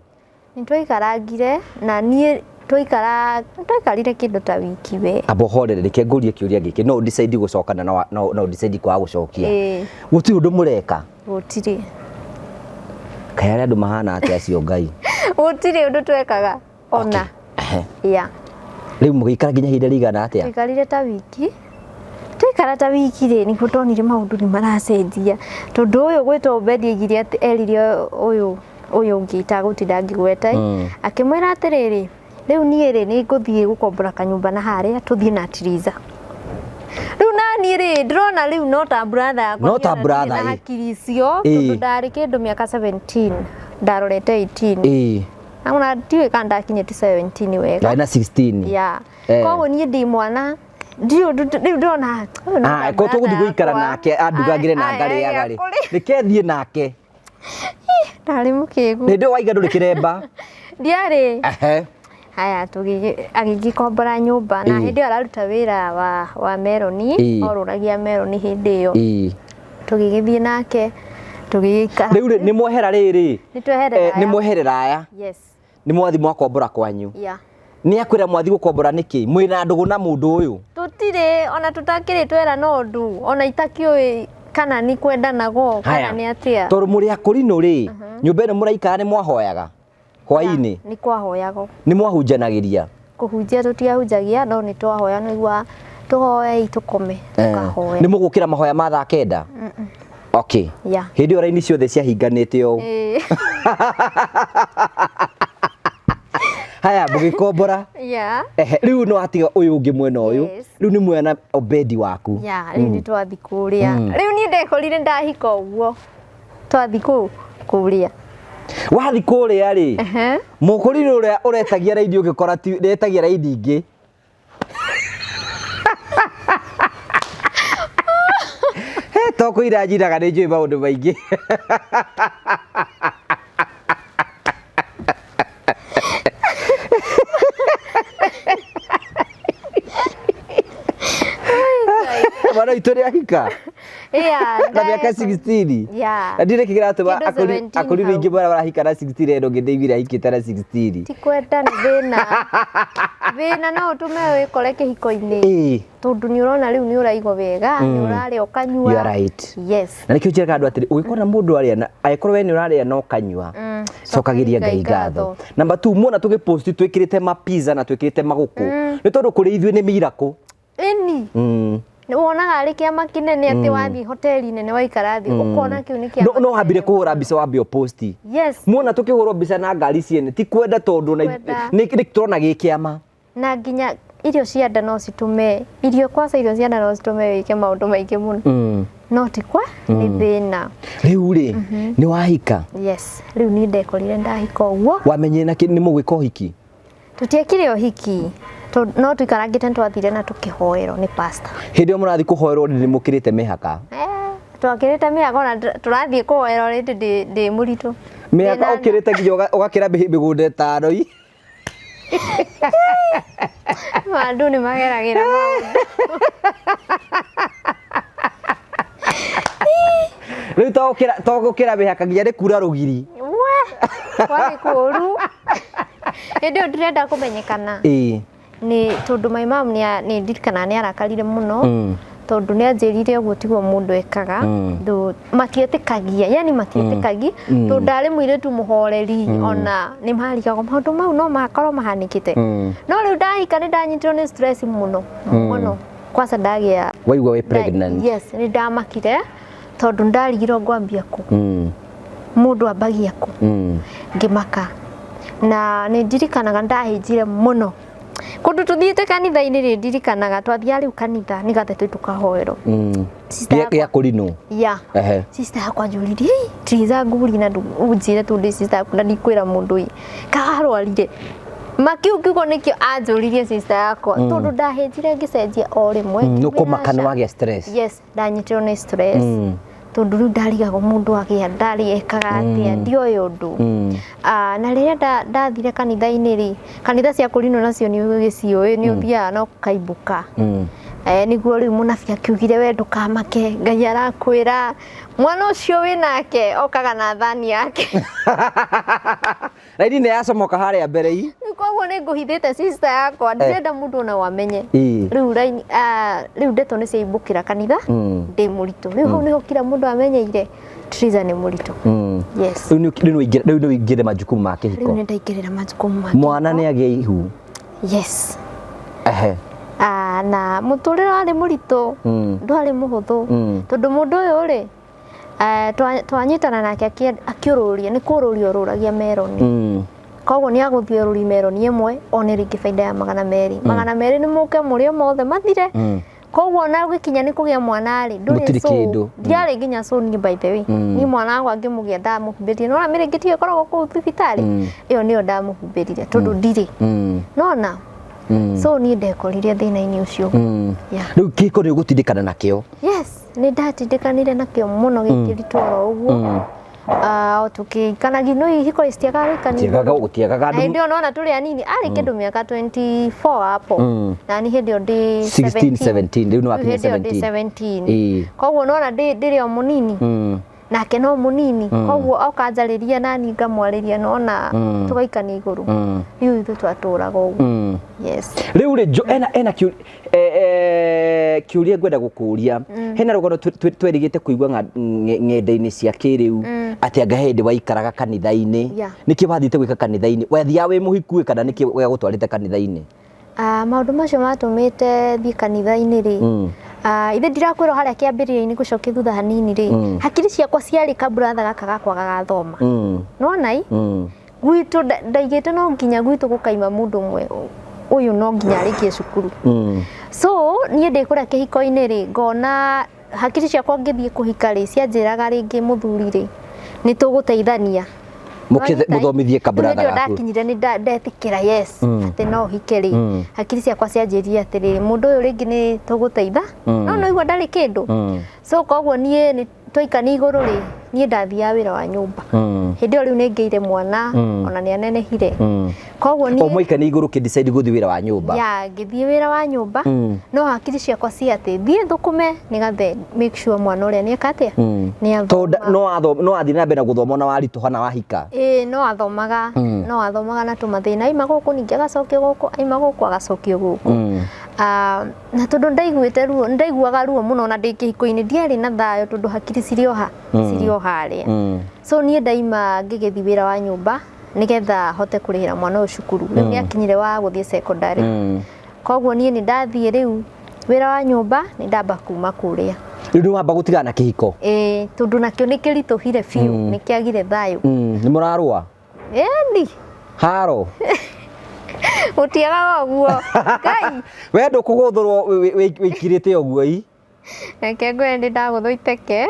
Nĩ twaikarangire na niĩ twaikarire kĩndũ ta wiki we. Amba ũhorere reke ngũrie kĩũria gĩkĩ no ũdecide gũcoka na no ũdecide kwaga gũcokia. Ĩĩ. Gũtirĩ ũndũ mũreka. Gũtirĩ. Kaĩ arĩa andũ mahana atĩa acio Ngai? Gũtirĩ ũndũ twekaga ona. Ehe. Ya. Rĩu mũgĩikara nginya ihinda rĩigana atĩa? Twaikarire ta wiki. Twaikara ta wiki rĩ nĩguo ndonire maũndũ nĩ maracenjia tondũ ũyũ gwĩtwo Obedi aigire atĩ erire ũyũ ũngĩ itagũtinda ngĩgweta akĩmwĩra atĩrĩrĩ rĩu niĩ rĩ nĩ ngũthiĩ gũkombora kanyũmba na harĩa tũthiĩ na Tiriza. Rĩu naniĩ rĩ ndĩrona rĩu no ta brother yakwa No ta niĩ ona ndirĩ brother, na ĩ. hakiri icio Ĩ. tondũ ndarĩ kĩndũ mĩaka 17 ndarorete 18. Ĩĩ. Ona ndiũĩ kana ndakinyĩte 17 wega. Ndarĩ na 16. Ya. Eh. Koguo niĩ ndĩ mwana ndirĩ ũndũ rĩu ndĩrona ũyũ no Ah, ta ko tũgũthiĩ brother gũikara yakwa. nake andugagĩre na Aya, ngarĩaga rĩ. kũrĩ. Reke thiĩ nake. Ndarĩ mũkĩgu. Hĩndĩ ĩyo waiga ndũrĩ kĩremba. Ndiarĩ. Ehe. Haya agĩgĩkombora nyũmba na Ĩĩ. hĩndĩ ĩyo araruta wĩra wa meroni Ĩĩ. orũragia meroni hĩndĩ ĩyo. Ĩĩ. Tũgĩgĩthiĩ nake tũgĩgĩikara. Rĩu rĩ nĩ mwehera rĩrĩ. Nĩ tweherera Nĩ aya. mweherera aya. Yes. Nĩ mwathi mwakombora kwanyu. Yeah. Nĩ akwĩra mwathi gũkombora nĩkĩ? Mwĩna ndũgũ na mũndũ ũyũ. Tũtirĩ ona tũtakĩrĩ twera no ũndũ ona itakĩũĩ kana nĩ kwendanago kana nĩ atĩa. Tondũ mũrĩ akũrinũ rĩ, nyũmba ĩno mũraikara nĩ mwahoyaga hwaĩ-inĩ, Nĩ kwahoyagwo. nĩ mwahunjanagĩria. Kũhunjia tũtiahunjagia no nĩ twahoya nĩguo tũhoei tũkome tũkahoya. Nĩ mũgũkĩra mahoya ma thaa kenda? Okay. Yeah. Hĩndĩ ĩyo raini ciothe ciahinganĩte ũũ. Ĩĩ. Haya mũgĩkombora. Yeah. Ehe, rĩu no atiga ũyũ ũngĩ mwena ũyũ. Yes. Rĩu nĩ mwena Obedi waku. Ya, rĩu nĩ twathi kũrĩa. Rĩu niĩ ndekorire ndahika ũguo. Twathi kũu kũrĩa. Wathi kũrĩa rĩ, Ehe. mũkũrinũ ũrĩa ũretagia raini ũgĩkora ti retagia raini ingĩ. He to kũira njiraga nĩ njũĩ maũndũ maingĩ. Mwana witũ nĩ ahika na mĩaka 16. Yeah. Na ndirĩ kĩratũma Kĩndũ 17 akũri hau. aingĩ marĩa marahika na 16 eno ngĩ ndĩiguire ahikĩte na 16. Ti kwenda, nĩ thĩna. Thĩna no ũtũme wĩkore kĩhiko-inĩ, tondũ nĩ ũrona rĩu nĩ ũraigua wega, nĩ ũrarĩa, ũkanyua. You are right. Yes. Na nĩkĩo njĩraga andũ atĩrĩ, ũngĩkora mũndũ arĩa na angĩkorwo we nĩ ũrarĩa na ũkanyua, cokagĩria Ngai ngatho. Number 2, muona tũgĩpost twĩkĩrĩte mapizza na twĩkĩrĩte magũkũ, nĩ tondũ kũrĩ ithuĩ nĩ miracle. Ĩni. Wonaga arĩ kĩama kĩnene atĩ wathiĩ hoteli nene waikara thĩ ũkona kĩu nĩ kĩama. No wambire kũhũra mbica wambe ũposti. Yes. Muona tũkĩhũrwo mbica na ngari ciene ti kwenda, tondũ na Kwenda. nĩ tũrona gĩ kĩama. Na nginya irio cia nda no citũme irio, kwaca irio cia nda no citũme wĩke maũndũ maingĩ mũno, no ti kwa nĩ thĩna. Rĩu rĩ, nĩ wahika? Yes, rĩu niĩ ndekorire ndahika ũguo. Wamenyire na nĩ mũgwĩka ũhiki? Tũtiekire ũhiki, no tũikarangĩte, nĩ twathire na tũkĩhoerwo nĩ pastor. Hĩndĩ ĩyo mũrathiĩ kũhoerwo nĩ mũkĩrĩte mĩhaka? Eh, twakĩrĩte mĩhaka, ona tũrathiĩ kũhoerwo rĩndĩ ndĩ mũritũ. Mĩhaka Ndĩ ũkĩrĩte nginya ũgakĩra mĩgũnda ĩtano i. Andũ nĩ mageragĩra maũndũ. Rĩu to gũkĩra mĩhaka nginya nĩ kura rũgiri. We, kwarĩ kũũru. Hĩndĩ ĩyo ndĩrenda kũmenyekana nĩ tondũ my mom nĩ ndirikanaga nĩ arakarire mũno, tondũ nĩ anjĩrire ũguo tiguo mũndũ ekaga. Though matietĩkagia, yani matietĩkagia, tondũ ndarĩ mũirĩtu mũhoreri, ona nĩ marigagwo maũndũ mau no makorwo mahanĩkĩte. No rĩu ndahika nĩ ndanyitirwo nĩ stress mũno mũno, kwanza ndagĩa Waigua wĩ pregnant? Yes, nĩ ndamakire tondũ ndarigirwo ngwambia kũ, mũndũ ambagia kũ. Ngĩmaka na nĩ ndirikanaga ndahĩnjire mũno kũndũ tũthiĩte kanitha-inĩ. Rĩ, ndirikanaga twathiaga rĩu kanitha nĩgathe tũthiĩ tũkahoerwo. Sister Gĩa kũrinũ? Ya. Sister yakwa njũririe, "Hey, Triza, ngũria na ũnjĩre tondũ ndĩ sister yaku na ndikwĩra mũndũ ĩ karwarire makiu." Kiugo nĩkĩo anjũririe sister yakwa, tondũ ndahĩnjire ngĩcenjia o rĩmwe. Nĩ Ngĩmwĩra kũmaka nĩ aca. wagĩa stress. Yes, ndanyitirwo nĩ stress, tondũ rĩu ndarigagwo mũndũ agĩa ndarĩ ekaga atĩa, ndioĩ ũndũ. Ah, na rĩrĩa ndathire kanitha-inĩ rĩ, kanitha cia kũrinwo nacio nĩ ũgĩciũĩ, nĩ ũthiaga na ũkaimbũka. Eh, nĩguo rĩu mũnabi akiugire, "We ndũkamake, Ngai arakwĩra mwana ũcio wĩ nake okaga na thani yake." Raini nĩ yacomoka harĩa mbere i. Rĩu koguo nĩ ngũhithĩte sister yakwa, ndirenda mũndũ ona wamenye. Rĩu raini, ah, rĩu ndeto nĩ ciaimbũkĩra kanitha ndĩ mũritũ. Rĩu hau nĩho kila mũndũ amenyeire Triza nĩ mũritũ. Yes. Rĩu nĩ ũingĩre majukumu ma Rĩu kĩhiko. nĩ ndaingĩrĩra majukumu ma Mwana kĩhiko. nĩ agĩa ihu? Yes. Ah, na mũtũrĩre warĩ mũritũ, ndwarĩ mũhũthũ, tondũ mũndũ ũyũ rĩ, eh, twanyitana nake akĩũrũria, nĩ kũũrũria ũrũragia meroni. Koguo nĩ agũthiĩ ũrũri meroni ĩmwe one rĩngĩ baida ya 200. 200 nĩ mũke mũrĩo mothe mathire. Koguo ona ũgĩkinya nĩ kũgĩa mwana rĩ, ndũrĩ Gũtirĩ sure. kĩndũ. Ndiarĩ nginya sure niĩ, by the way. Niĩ mwana wakwa ngĩmũgĩa ndamũhumbĩrire, nona mĩrĩngĩti ĩyo ĩkoragwo kũu thibitarĩ ĩyo nĩyo ndamũhumbĩrire, tondũ ndirĩ nona. So niĩ ndekorire thĩna-inĩ ũcio. Yeah. Rĩu kĩhiko nĩ ũgũtindĩkana nakĩo? Yes, nĩ ndatindĩkanire nakĩo mũno, gĩkĩritũ oro ũguo. Ah, o tũkĩikanagia, no ihiko citiagaga gũikanio. Tiagaga gũtiagaga Na andũ. hĩndĩ ĩyo nona tũrĩ anini, arĩ kĩndũ mĩaka 24 hapo, na ni hĩndĩ ĩyo ndĩ 16, 17, rĩu nĩ wakinya Hĩndĩ ĩyo ndĩ 17. 17. Koguo nona ndĩrĩ o mũnini, nake no mũnini, koguo oka njarĩria nani ngamwarĩria, nona tũgaikania igũrũ. Rĩu ithuĩ twatũraga ũguo. Yes. Rĩu rĩ, ena kĩũria ngwenda gũkũria. Hena rũgano twerigĩte kũigua ng'enda-inĩ cia kĩrĩu atĩ anga hĩndĩ waikaraga kanitha-inĩ. Nĩkĩ wathiĩte gwĩka kanitha-inĩ? Wathiaga wĩ mũhiku ĩ, kana nĩkĩ gĩagũtwarĩte kanitha-inĩ? Ah, maũndũ macio matũmĩte thiĩ kanitha-inĩ rĩ, ah, ithe ndirakwĩrwo harĩa kĩambĩrĩria-inĩ, gũcokia thutha hanini rĩ, hakiri ciakwa ciarĩ kaburatha gaka gakwa gagathoma. Nona i gwitũ ndaigĩte no nginya gwitũ gũkaima mũndũ ũmwe ũyũ no nginya arĩkie cukuru. So niĩ ndĩ kũrĩa kĩhiko-inĩ rĩ, ngona hakiri ciakwa ngĩthiĩ kũhika rĩ, cianjĩraga rĩngĩ mũthuri rĩ, nĩ tũgũteithania. Mũkĩthe- Mũthomithie Rĩu kaburatha hĩndĩ ĩyo gaku. ndakinyire nĩ ndetĩkĩra yes atĩ no ũhike rĩ, hakiri ciakwa cianjĩrire atĩrĩrĩ, mũndũ ũyũ rĩngĩ nĩ tũgũteitha, no no igua ndarĩ kĩndũ. So koguo niĩ nĩ Twaikania igũrũ rĩ, niĩ ndathiaga wĩra wa nyũmba. Hĩndĩ ĩyo rĩu nĩ ngĩire mwana, ona nĩ anenehire. Koguo niĩ O mwaikania igũrũ ũkĩ decide gũthiĩ wĩra wa nyũmba. Ya, ngĩthiĩ wĩra wa nyũmba, no hakiri ciakwa ci atĩ thiĩ thũkũme nĩgathe make sure mwana ũrĩa nĩeka atĩa, nĩ Tondũ athoma. no wathiĩ na mbere na gũthoma ona waritũha na wahika. Ĩĩ, no athomaga, no athomaga na tũmathĩna, aima gũkũ ningĩ agacokio gũkũ, aima gũkũ agacokio gũkũ. Ah, na tondũ ndaiguĩte ruo, ndaiguaga ruo mũno na ndĩ kĩhiko-inĩ ndiarĩ na thayũ tondũ hakiri cirĩ o ha, cirĩ o harĩa. So niĩ ndaima ngĩgĩthiĩ wĩra wa nyũmba nĩgetha hote kũrĩhĩra mwana ũyũ cukuru. Rĩu nĩ akinyire wa gũthiĩ secondary. Koguo niĩ nĩ ndathiĩ rĩu wĩra wa nyũmba, nĩ ndamba kuma kũrĩa. Rĩu nĩ wamba gũtigana na kĩhiko. Ĩĩ, tondũ nakĩo nĩ kĩritũhire biũ, nĩ kĩagire thayũ. Nĩ mũrarũa? Ĩni. Haro. Gũtiagaga ũguo. Ngai. We ndũkũgũthũrwo wĩikirĩte ũguo i. Reke ngwĩre nĩ ndagũthwo iteke.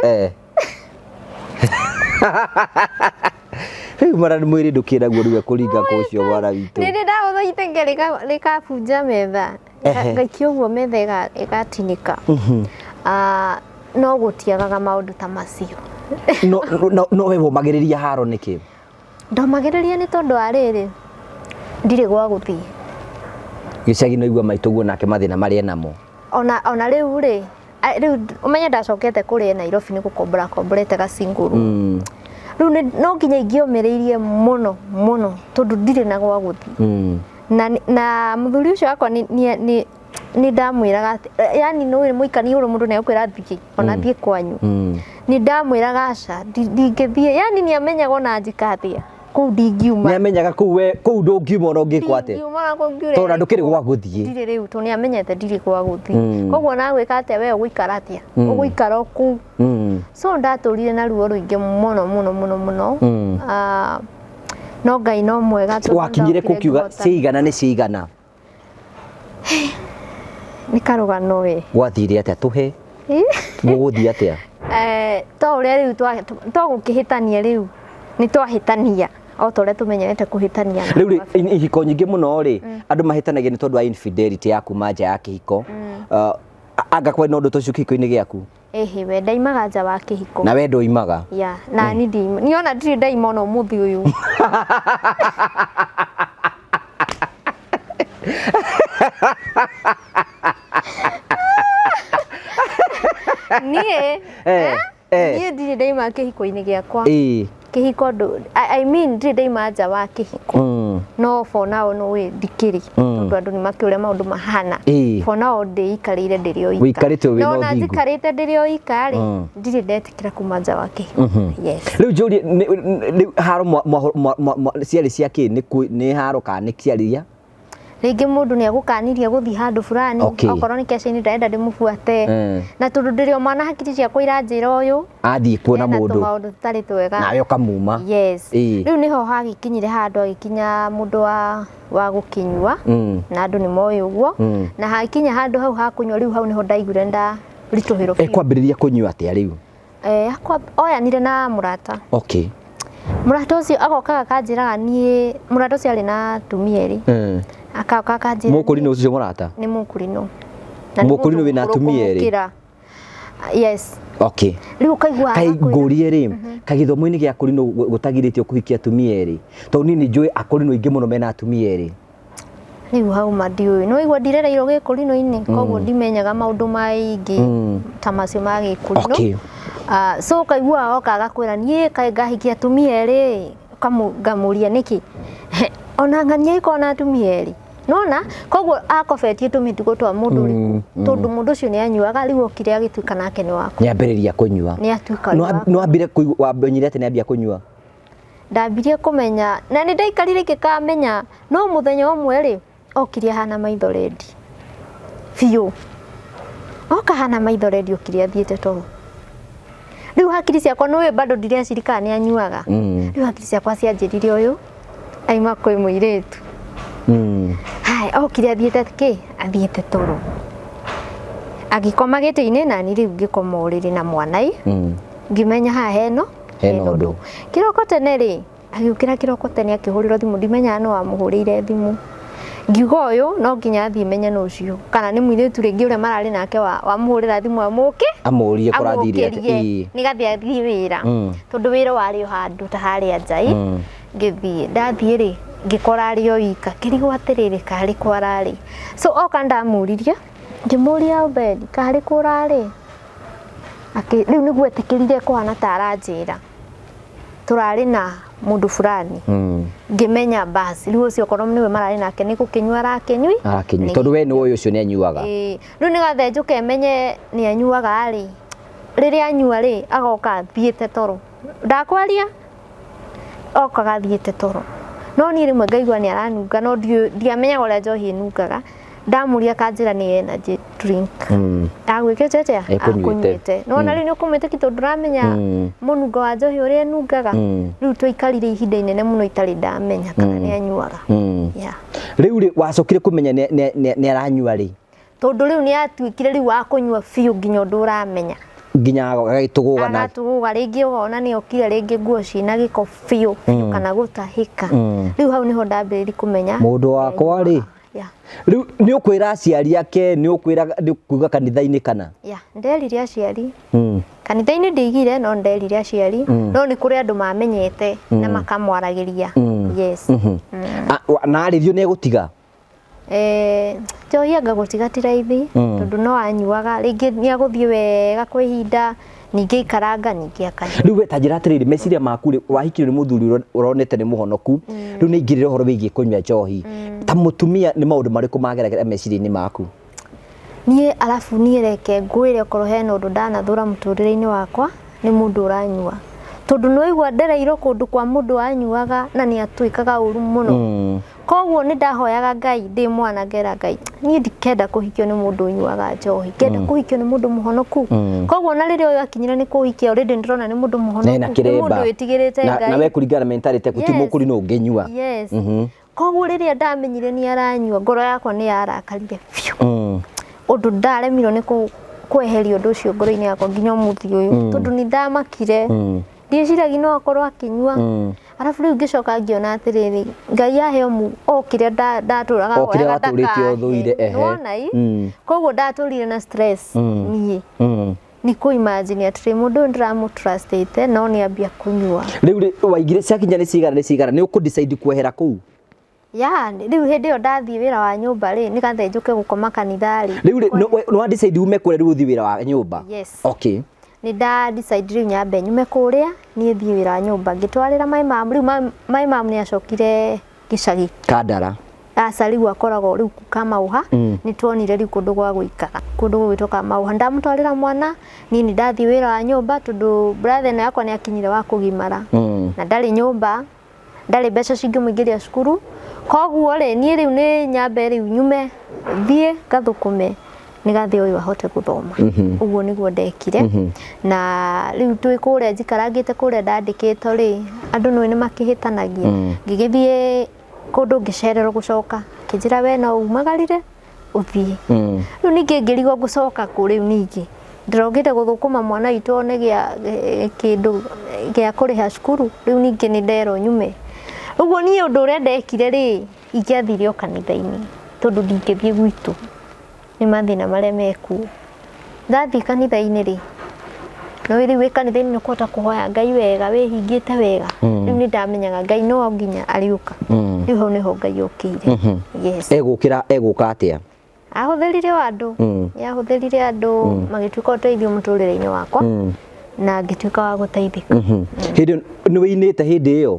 Rĩu mara mwĩrĩ ndũkĩraguo rĩu ekũringa kũ ũcio mwana witũ. Nĩ ndagũthwo iteke rĩkabunja metha. Ngaikia ũguo metha ĩgatinĩka. No gũtiagaga maũndũ ta macio. No we womagĩrĩria haro nĩkĩ? Ndomagĩrĩria nĩ tondũ wa rĩrĩ, ndirĩ gwa gũthiĩ. Gĩcagi no igua maitũ guo nake mathĩna marĩa enamo. Ona rĩu rĩ, rĩu ũmenye ndacokete kũrĩa Nairobi nĩ gũkombora komborete gacingũrũ. Rĩu no nginya ingĩomĩrĩirie mũno mũno tondũ ndirĩ na gwa gũthiĩ. Na mũthuri ũcio wakwa nĩ ndamwĩraga atĩ, yani nĩ mũikani ũrĩ mũndũ nĩ egũkwĩra thiĩ, ona thiĩ kwanyu. Nĩ ndamwĩraga aca, ndingĩthiĩ, yani nĩ amenyaga ona njĩka atĩa kũu ndingiuma. Nĩ amenyaga kũu we kũu ndũngiuma ona ũngĩkwo atĩa. Ndingiuma ona kũngiura. Tondũ ndũkĩrĩ gwa gũthiĩ. Ndirĩ rĩu tondũ nĩ amenyete ndirĩ gwa gũthiĩ. Koguo ona gwĩka atĩa we ũgũikara atĩa? Ũgũikara o kũu. So ndatũrire na ruo rũingĩ mũno mũno mũno mũno. No Ngai no mwega tondũ Wakinyire ndokire kũkiuga ngĩhota. ciigana nĩ ciigana. Nĩ karũgano we. Gwathire atĩa tũhe? Gũgũthiĩ atĩa? To ũrĩa rĩu to gũkĩhĩtania rĩu. Nĩ twahĩtania o ta ũrĩa tũmenyerete kũhĩtania na Rĩu rĩ, ihiko nyingĩ mũno rĩ, andũ mahĩtanagia nĩ tondũ wa infidelity ya kuma nja ya kĩhiko. Anga kwarĩ na ũndũ ta ũcio kĩhiko-inĩ gĩaku? Ĩhĩ, we ndaimaga nja wa kĩhiko. Na we ndũimaga? Ya, na niĩ ndiuma. Niĩ ona ndirĩ ndaima ona ũmũthĩ ũyũ. Niĩ, niĩ ndirĩ ndaima kĩhiko-inĩ gĩakwa. Kĩhiko ndũ, I mean ndirĩ ndaima nja wa kĩhiko. No for now no wĩ ndikĩrĩ. Tondũ andũ nĩ makĩũria maũndũ mahana. For now ndĩikarĩire ndĩrĩ o ika. Wĩikarĩte wĩna No ona ũthingu. njikarĩte ndĩrĩ o ika rĩ, ndirĩ ndetĩkĩra kuma nja wa kĩhiko. Yes. Rĩu njũrie, rĩu haro ciarĩ cia kĩ? Nĩ haro kana nĩ ciarĩ Rĩngĩ mũndũ nĩ egũkanirie gũthiĩ handũ fulani, okorwo nĩ keca-inĩ ndarenda ndĩmũbuate. Na tondũ ndĩrĩ o mwana hakiri ciakwa iranjĩra ũyũ, Athiĩ kuona ena mũndũ. tũmaũndũ tũtarĩ twega. Nawe ũkamuma. Yes. Rĩu nĩho hagĩkinyire handũ agĩkinya mũndũ wa gũkĩnyua, na andũ nĩ moĩ ũguo. Na hakinya handũ hau ha kũnyua, rĩu hau nĩho ndaiguire ndaritũhĩrwo biũ. Ekwambĩrĩria kũnyua atĩa rĩu? Oyanire na mũrata. Mũrata ũcio agokaga akanjĩraga niĩ, mũrata ũcio arĩ na atumia erĩ. Agoka akanjĩra Mũkũrinũ ũcio mũrata? Nĩ mũkũrinũ. Na nĩ Mũkũrinũ mũndũ wĩna mũkũrũ atumia erĩ? kũmũkĩra. Yes. Rĩu ũkaigua Kaĩ agakwĩra ngũrie rĩ, kaĩ gĩthomo-inĩ gĩa akũrinũ gũtagirĩtio kũhikia atumia erĩ? Tondũ niĩ nĩ njũĩ akũrinũ aingĩ mũno mena atumia erĩ. Rĩu hau ma ndiũĩ. No igua ndirereirwo gĩkũrinũ-inĩ, koguo ndimenyaga maũndũ maingĩ ta macio ma gĩkũrinũ. So ũkaigua oka agakwĩra niĩ kaĩ ngahikia atumia erĩ, ngamũria nĩkĩ? Ona ng'ania ĩkoragwo na atumia erĩ. Nona koguo akobetie tũmĩtugo twa mũndũ ũrĩkũ, tondũ mũndũ ũcio nĩ anyuaga, rĩu okire agĩtuĩka nake nĩ wakwa. Nĩ ambĩrĩria kũnyua. Nĩ atuĩka nĩ wakwa. Nĩ wambire kũigua, wamenyire atĩ nĩ ambia kũnyua? Ndambirie kũmenya, na nĩ ndaikarire ngĩkamenya, no mũthenya ũmwe rĩ, okire ahana maitho rendi. Biũ. Oka ahana maitho rendi okire athiĩte toro. Rĩu hakiri ciakwa nĩ ũĩ bado ndireciria kana nĩ anyuaga. Rĩu hakiri ciakwa cianjĩrire ũyũ, aima kwĩ mũirĩtu. Haya, okire athiĩte kĩ? Athiĩte toro. Agĩkoma gĩtĩ-inĩ na niĩ rĩu ngĩkoma ũrĩrĩ na mwana ĩ. Ngĩmenya haha heno, Hena hena ũndũ. ũndũ. Kĩroko tene rĩ, agĩũkĩra kĩroko tene akĩhũrĩrwo thimũ, ndimenyaga nũ wamũhũrĩire thimũ. Ngiuga ũyũ no nginya athiĩ menye nũ ũcio, kana nĩ mũirĩtu rĩngĩ ũrĩa mararĩ nake wamũhũrĩra thimũ amũke? Amũrie kũrathire atĩa. Amũũkĩrie, nĩgathiĩ athiĩ wĩra, tondũ wĩra warĩ o handũ ta harĩa nja ĩ. Ngĩthiĩ, ndathiĩ rĩ, ngĩkora arĩ o ika, ngĩrigwo atĩrĩrĩ, karĩ kũ ararĩ. So oka ndamũririe, ngĩmũria, "Obedi, karĩ kũ ũrarĩ?" Rĩu nĩguo etĩkĩrire kũhana ta aranjĩra tũrarĩ na mũndũ fulani. Ngĩmenya basi rĩu ũcio okorwo nĩwe mararĩ nake nĩ gũkĩnyua arakĩnyui. Arakĩnyua tondũ we nĩ ũyũ ũcio nĩ anyuaga. Ĩĩ, rĩu nĩgathe njũke menye nĩ anyuaga rĩ, rĩrĩa anyua rĩ, agoka athiĩte toro, ndakwaria okaga athiĩte toro, no niĩ rĩmwe ngaigua nĩ aranunga, no ndiamenyaga ũrĩa njohi ĩnungaga. Ndamũria akanjĩra nĩ energy drink agwĩkĩte atĩa. Ekũnyuĩte. Akũnyuĩte. Nona rĩu nĩ ũkũmwĩtĩkia tondũ ndũramenya mũnungo wa njohi ũrĩa ĩnungaga. Rĩu twaikarire ihinda inene mũno itarĩ ndamenya kana nĩ anyuaga. Yeah. Rĩu rĩ, wacokire kũmenya nĩ aranyua rĩ? Tondũ rĩu nĩ atuĩkire rĩu wa kũnyua biũ nginya ũndũ ũramenya. Nginya agagĩtũgũga na Agatũgũga, rĩngĩ ũkona nĩ okire rĩngĩ nguo ciĩna gĩko biũ biũ kana gũtahĩka. Rĩu hau nĩho ndambĩrĩirie kũmenya mũndũ wakwa rĩ. Rĩu nĩ ũkwĩra aciari ake, nĩ ũkwĩra, nĩ kuga kanitha-inĩ kana? Yeah, nderire aciari. Kanitha-inĩ ndiigire, no nderire aciari, no nĩ kũrĩ andũ mamenyete na makamwaragĩria. Yes. Na arĩrio nĩ egũtiga? Njohi anga gũtiga ti raithi, tondũ no anyuaga, rĩngĩ nĩ agũthiĩ wega kwa ihinda, ningĩ aikaranga, ningĩ akanyua. Rĩu we ta njĩra atĩrĩrĩ, meciria maku rĩ, wahikirio nĩ mũthuri ũronete nĩ mũhonoku, rĩu nĩ aingĩrĩre ũhoro wĩgiĩ kũnyua njohi. Ta mũtumia nĩ maũndũ marĩkũ mageragĩra meciria-inĩ maku? Niĩ arabu niĩ reke ngwĩre, okorwo hena ũndũ ndanathũra mũtũrĩre-inĩ wakwa, nĩ mũndũ ũranyua. Tondũ nĩ waigua ndereirwo kũndũ kwa mũndũ wanyuaga na nĩ atwĩkaga ũru mũno. Koguo nĩ ndahoyaga Ngai ndĩ mwana, ngera Ngai, niĩ ndikenda kũhikio nĩ mũndũ ũnyuaga njohi, ngenda kũhikio nĩ mũndũ mũhonoku. Koguo na rĩrĩa ũyũ akinyire nĩ kũhikia, already ndĩrona nĩ mũndũ mũhonoku, nĩ mũndũ wĩtigĩrĩte Ngai. Na we kũringana na mentality yaku ti mũkũri no ũngĩnyua. Yes. Koguo rĩrĩa ndamenyire nĩ aranyua, ngoro yakwa nĩ yarakarire biũ. Ũndũ ndaremirwo nĩ kweheria ũndũ ũcio ngoro-inĩ yakwa nginya ũmũthĩ ũyũ, tondũ nĩ ndamakire. Ndieciragia no akorwo akĩnyua. Arabu rĩu ngĩcoka ngĩona atĩrĩrĩ, Ngai ahe o kĩrĩa ndatũraga O kĩrĩa hoyaga watũrĩte ndakahe. ũthũire, ehe. Nĩwona ĩ? Koguo ndatũrire na stress niĩ. Nĩ kũ imagine atĩrĩ, mũndũ ũyũ ndĩramũtrustĩte no nĩ ambia kũnyua. Rĩu rĩ, waigire ciakinya nĩ cigana nĩ cigana, nĩ ũkũ decide kwehera kũu? Ya, rĩu hĩndĩ ĩyo ndathiĩ wĩra wa nyũmba rĩ, nĩgathe njũke gũkoma kanitha rĩ. Rĩu rĩ, nĩ wa decide ume kũrĩa rĩu ũthiĩ wĩra wa nyũmba? Yes. Okay. Nĩ nda decide rĩu nyambe nyume kũrĩa, niĩ thiĩ wĩra wa nyũmba. Ngĩtwarĩra my mom, rĩu my mom nĩ acokire gĩcagi. Kandara. Aca, rĩu akoragwo rĩu Kamauha. Nĩ tuonire rĩu kũndũ gwa gũikara, kũndũ gũgwĩtwo Kamauha. Ndamũtwarĩra mwana, niĩ nĩ ndathiĩ wĩra wa nyũmba, tondũ brother ĩno yakwa nĩ akinyire wa kũgimara. Na ndarĩ nyũmba, ndarĩ mbeca cingĩmũingĩria cukuru. Koguo rĩ, niĩ rĩu nĩ nyambe rĩu nyume, thiĩ ngathũkũme, nĩgathe ũyũ ahote gũthoma. Ũguo nĩguo ndekire. Na rĩu twĩ kũrĩa njikarangĩte kũrĩa ndandĩkĩtwo rĩ, andũ nĩũĩ nĩ makĩhĩtanagia. Ngĩgĩthiĩ kũndũ ngĩcererwo gũcoka, kĩnjĩra we no umagarire ũthiĩ. Rĩu ningĩ ngĩrigwo ngũcoka kũ rĩu ningĩ. Ndĩrokĩte gũthũkũma mwana witũ one gĩa kĩndũ gĩa kũrĩha cukuru, rĩu ningĩ nĩ nderwo nyume. Ũguo niĩ ũndũ ũrĩa ndekire rĩ, ingĩathire o kanitha-inĩ, tondũ ndingĩthiĩ gwitũ nĩ mathĩna marĩa mekuo. Ndathiĩ kanitha-inĩ rĩ, no rĩu wĩ kanitha-inĩ nĩ ũkũhota kũhoya Ngai wega, wĩhingĩte wega. Rĩu nĩ ndamenyaga Ngai no nginya arĩũka. Rĩu hau nĩho Ngai okĩire. Yes. Egũkĩra, egũka atĩa? Ahũthĩrire o andũ. Nĩ ahũthĩrire andũ magĩtuĩka ũteithio mũtũrĩre-inĩ wakwa. Na ngĩtuĩka wa gũteithĩka. Hĩndĩ ĩyo nĩ wĩinĩte hĩndĩ ĩyo?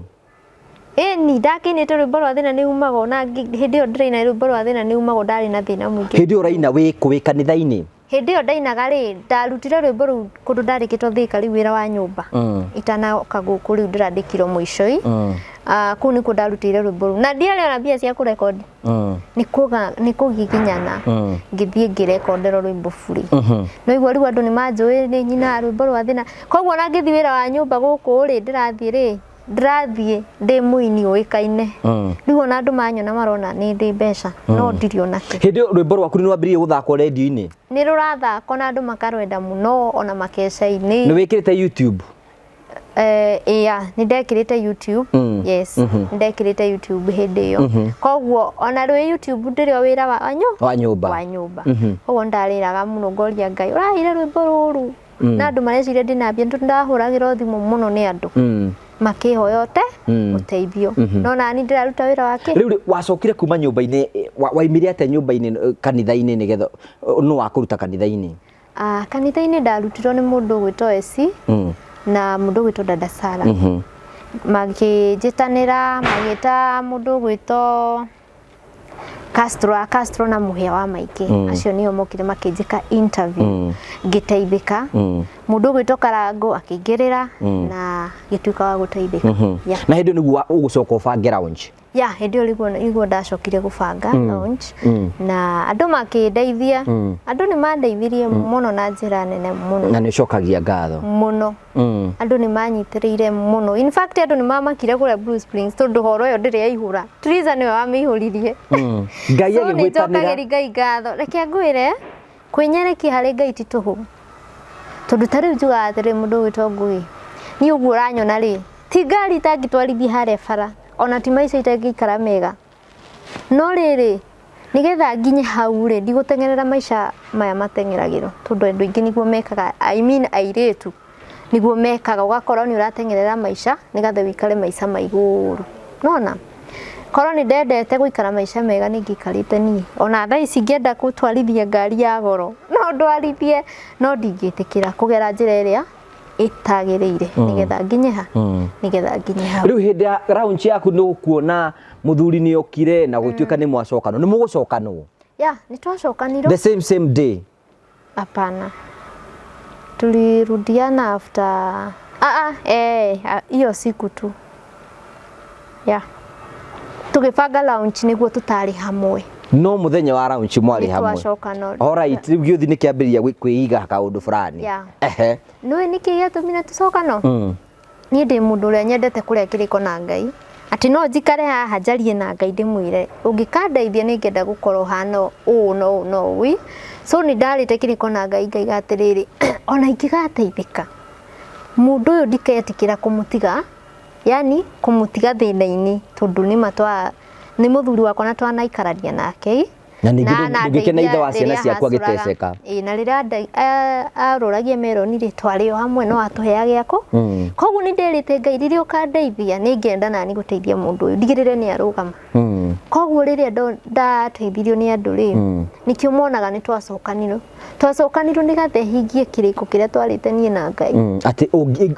Ĩni, ndakĩinĩte rwĩmbo rwa thĩna nĩ umagwo, na hĩndĩ ĩyo ndĩraina rwĩmbo rwa thĩna nĩ umagwo, ndarĩ na thĩna mũingĩ. Hĩndĩ ĩyo ũraina wĩ kũ, wĩ kanitha-inĩ? Hĩndĩ ĩyo ndainaga rĩ, ndarutire rwĩmbo rũu kũndũ ndarĩkĩtwo Thika rĩu wĩra wa nyũmba. Itanoka gũkũ rĩu ndĩrandĩkirwo mũico-i. Kũu nĩkuo ndarutĩire rwĩmbo rũu. Na ndiarĩ ona mbia cia kũrekondi. Nĩ kũgiginyana. Ngĩthiĩ ngĩrekonderwo rwĩmbo bure. No igua rĩu andũ nĩ manjũĩ nĩ nyinaga rwĩmbo rwa thĩna. Koguo ona ngĩthiĩ wĩra wa nyũmba gũkũ rĩ, ndĩrathiĩ rĩ, ndĩrathiĩ ndĩ mũini ũĩkaine. Rĩu ona andũ manyona marona nĩ ndĩ mbeca, no ndirĩ ona kĩ. Hĩndĩ ĩyo rwĩmbo rwaku nĩ rwambĩrĩirie gũthakwo redio-inĩ? Nĩ rũrathakwo na andũ makarwenda mũno ona makeca-inĩ. Nĩ wĩkĩrĩte YouTube? Iya, nĩ ndekĩrĩte YouTube. Yes, nĩ ndekĩrĩte YouTube hĩndĩ ĩyo. Koguo ona rwĩ YouTube ndĩrĩ o wĩra wa Wa nyũmba. Wa nyũmba. Koguo ndarĩraga mũno ngoria Ngai, ũraheire rwĩmbo rũrũ na andũ mareciria ndĩna mbia, tondũ ndahũragĩrwo thimũ mũno nĩ andũ makĩhoya ũteithio, no nani ndĩraruta wĩra wake. Rĩu rĩ, wacokire kuma nyũmba-inĩ, waimire atĩa nyũmba-inĩ, kanitha-inĩ, nĩgetha nũ wakũruta kanitha-inĩ? Ah, kanitha-inĩ ndarutirwo nĩ mũndũ ũgwĩtwo Esi na mũndũ ũgwĩtwo Dada Sara. Makĩnjĩtanĩra, magĩta mũndũ ũgwĩtwo Castro, a Castro na Mũhĩa wa Maingĩ. Acio nĩo mokire makĩnjĩka interview, ngĩteithĩka. Mũndũ ũgwĩtwo Karango akĩingĩrĩra na ngĩtuĩka wa gũteithĩka. Yeah. Na hĩndĩ ĩyo nĩguo ũgũcoka ũbange lounge? Ya, hĩndĩ ĩyo nĩguo ndacokire gũbanga launch na andũ makĩndeithia. Andũ nĩ mandeithirie mũno na njĩra nene mũno. Na nĩ ũcokagia ngatho? Mũno. Andũ nĩ manyitĩrĩire mũno. In fact, andũ nĩ mamakire kũrĩa Blue Springs, tondũ horo ĩyo ndĩrĩ yaihũra. Teresa nĩwe wamĩihũririe. Ngai So nĩ agĩgwĩtanĩra. njokagĩria Ngai ngatho. Reke ngwĩre, kwĩnyerekia harĩ Ngai ti tũhũ, tondũ ta rĩu njugaga atĩrĩ, mũndũ ũgwĩtwo Ngũĩ, niĩ ũguo ũranyona rĩ, ti ngari itangĩtwarithia harĩa bara, ona ti maica itangĩikara mega, no rĩrĩ, nĩgetha nginye hau rĩ, ndigũteng'erera maica maya mateng'eragĩrwo, tondũ andũ aingĩ nĩguo mekaga, I mean airĩtu nĩguo mekaga, ũgakorwo nĩ ũrateng'erera maica nĩgetha wĩikare maica ma igũrũ. Nona korwo nĩ ndendete gũikara maica mega, nĩ ingĩikarĩte niĩ ona thaa ici ngĩenda gũtwarithia ngari ya goro, no ndwarithie, no ndingĩtĩkĩra kũgera njĩra ĩrĩa ĩtagĩrĩire nĩgetha nginye ha, nĩgetha nginye hau. Rĩu hĩndĩ ya launch yaku nĩ ũkuona mũthuri nĩ okire na gũtuĩka nĩ mwacokanwo, nĩ mũgũcokanwo? Ya, nĩ twacokanirwo. The same same day? Hapana, tulirudiana after, ah, hiyo siku tu ya tũgĩbanga launch nĩguo tũtarĩ hamwe. No mũthenya wa launch mwarĩ Nĩ hamwe? Twacokana. Alright, rĩu gĩũthi nĩ kĩambĩrĩria kwĩiga kaũndũ fulani. Yeah. Nĩũĩ nĩkĩ gĩatũmire tũcokano? Niĩ ndĩ mũndũ ũrĩa nyendete kũrĩa kĩrĩko na Ngai, atĩ no njikare haha njarie na Ngai, ndĩmwĩre ũngĩkandeithia nĩ ngenda gũkorwo hana ũũ no ũũ no ũũ. So nĩ ndarĩte kĩrĩko na Ngai, ngaiga atĩrĩrĩ, ona ingĩgateithĩka, mũndũ ũyũ ndiketĩkĩra kũmũtiga, yani kũmũtiga thĩna-inĩ, tondũ nĩ ma twa nĩ mũthuri wakwa na twanaikarania nake. Na ningĩ Na ndũngĩkena ithe wa ciana rĩrĩa ciaku hacũraga. agĩteceka. Ĩĩ, na rĩrĩa arũragia meroni rĩ, twarĩ o hamwe, no atũheaga gĩakũ. Koguo nĩ nderĩte Ngai, rĩrĩa ũkandeithia, nĩ ngenda nani gũteithia mũndũ ũyũ, ndigĩrĩre nĩ arũgama. Koguo rĩrĩa ndateithirio nĩ andũ rĩ, nĩkĩo monaga nĩ twacokanirwo. Twacokanirwo nĩgetha hingie kĩrĩko kĩrĩa twarĩte niĩ na Ngai. Atĩ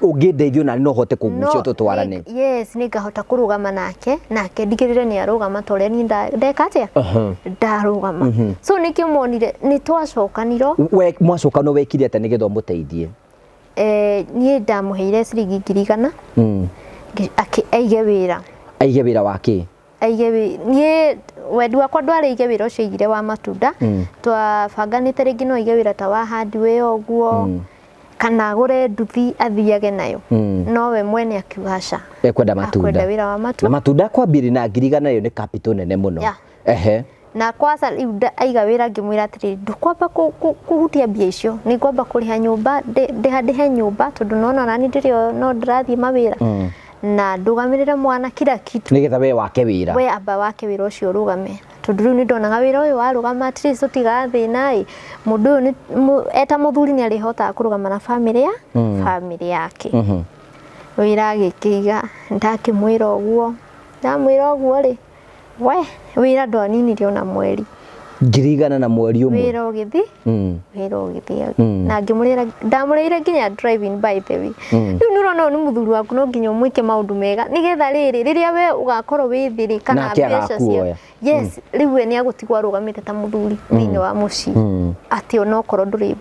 ũngĩndeithio nani no hote kũgucio No, tũtwarane. Yes, nĩ ngahota kũrũgama nake, nake ndigĩrĩre nĩ arũgama ta ũrĩa niĩ ndeka atĩa, ndarũgama. So nĩkĩo monire nĩ twacokanirwo. We mwacokanwo wekire atĩa nĩgetha ũmũteithie? Niĩ ndamũheire ciringi 100,000 aige wĩra. Aige wĩra wa kĩ? Aige niĩ wendi wakwa ndwarĩ aige wĩra ũcio aigire wa matunda. Twabanganĩte rĩngĩ no aige wĩra ta wa hardware ũguo, kana agũre nduthi athiage nayo, no we mwene akiuga aca. Ekwenda matunda. Akwenda wĩra wa Na matunda kwambĩrĩria na 100,000 ĩyo nĩ capital nene mũno. Yeah. Na kwanza rĩu aiga wĩra, ngĩmwĩra atĩrĩrĩ, ndũkwamba kũhutia mbia icio, nĩ ngwamba kũrĩha nyũmba, ndĩhe nyũmba, tondũ nona nani ndĩrĩ no ndĩrathiĩ mawĩra na ndũgamĩrĩre mwana kila kitu. Nĩgetha we wake wĩra. We amba wake wĩra ũcio ũrũgame, tondũ rĩu nĩ ndonaga wĩra ũyũ warũgama, at least tũtigathĩna ĩ, mũndũ ũyũ eta mũthuri nĩ arĩhotaga kũrũgama na famĩlĩ ya famĩlĩ yake. Wĩra agĩkĩiga, ndakĩmwĩra ũguo, ndamwĩra ũguo rĩ, we wĩra ndwaninirie ona mweri. 100,000 na mweri ũmwe? Wĩra ũgĩthi, wĩra ũgĩthi, na ngĩmũrĩra, ndamũrĩire nginya driving, by the way. Rĩu nĩ ũrona ũyũ nĩ mũthuri waku, no nginya ũmwĩke maũndũ mega, nĩgetha rĩrĩ rĩrĩa we ũgakorwo wĩ thĩ rĩ, kana Nake mbeca cia agakuoya. Yes, rĩu we nĩ agũtigwo arũgamĩte ta mũthuri thĩinĩ wa mũciĩ, atĩ onokorwo ndũrĩ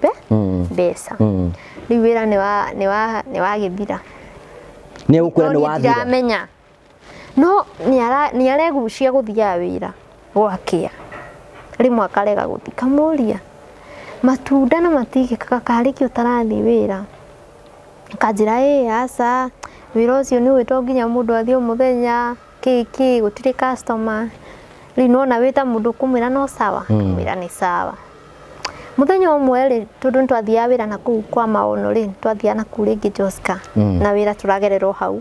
mbeca. Rĩu wĩra nĩ wagĩthira. Nĩ egũkwĩra No nĩ niĩ wathira? ndiramenya, no nĩ aregucia gũthiaga wĩra gwakĩa, rĩmwe akarega gũthiĩ, kamũria matunda na matigĩkaga karĩ kĩ ũtarathiĩ wĩra, akanjĩra ĩ aca, wĩra ũcio nĩ ũĩ to nginya mũndũ athiĩ o mũthenya, kĩ kĩ gũtirĩ customer. Rĩu nona wĩ ta mũndũ ũkũmwĩra no sawa, kamwĩra nĩ sawa. Mũthenya ũmwe rĩ, tondũ nĩ twathiaga wĩra na kũu kwa maono rĩ, twathiaga na kũu rĩngĩ Joska na wĩra tũragerera o hau.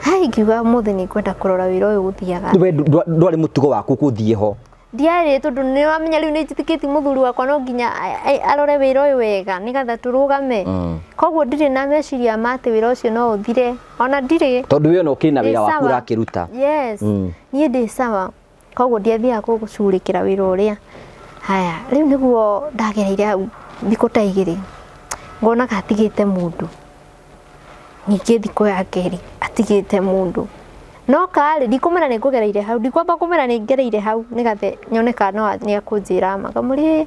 Hai, ngiuga ũmũthĩ nĩ ngwenda kũrora wĩra ũyũ ũthiaga. We ndwarĩ mũtugo waku gũthiĩ ho? Ndiarĩ, tondũ nĩ wamenya rĩu nĩ njĩtĩkĩtie mũthuri wakwa no nginya arore wĩra ũyũ wega nĩgetha tũrũgame. Koguo ndirĩ na meciria ma atĩ wĩra ũcio no ũthire, ona ndirĩ. Tondũ we ona ũkĩrĩ na Ndĩ wĩra waku sawa. ũrakĩruta. Yes. Niĩ ndĩ sawa. Koguo ndiathiaga gũcurĩkĩra wĩra ũrĩa. Haya, rĩu nĩguo ndagereire hau thikũ ta igĩrĩ, ngonaga atigĩte mũndũ. Ningĩ thikũ ya kerĩ atigĩte mũndũ. No karĩ, ndikũmwĩra nĩ ngũgereire hau, ndikwamba kũmwĩra nĩ ngereire hau nĩgetha nyone kana no nĩ akũnjĩra ma. Ngamũria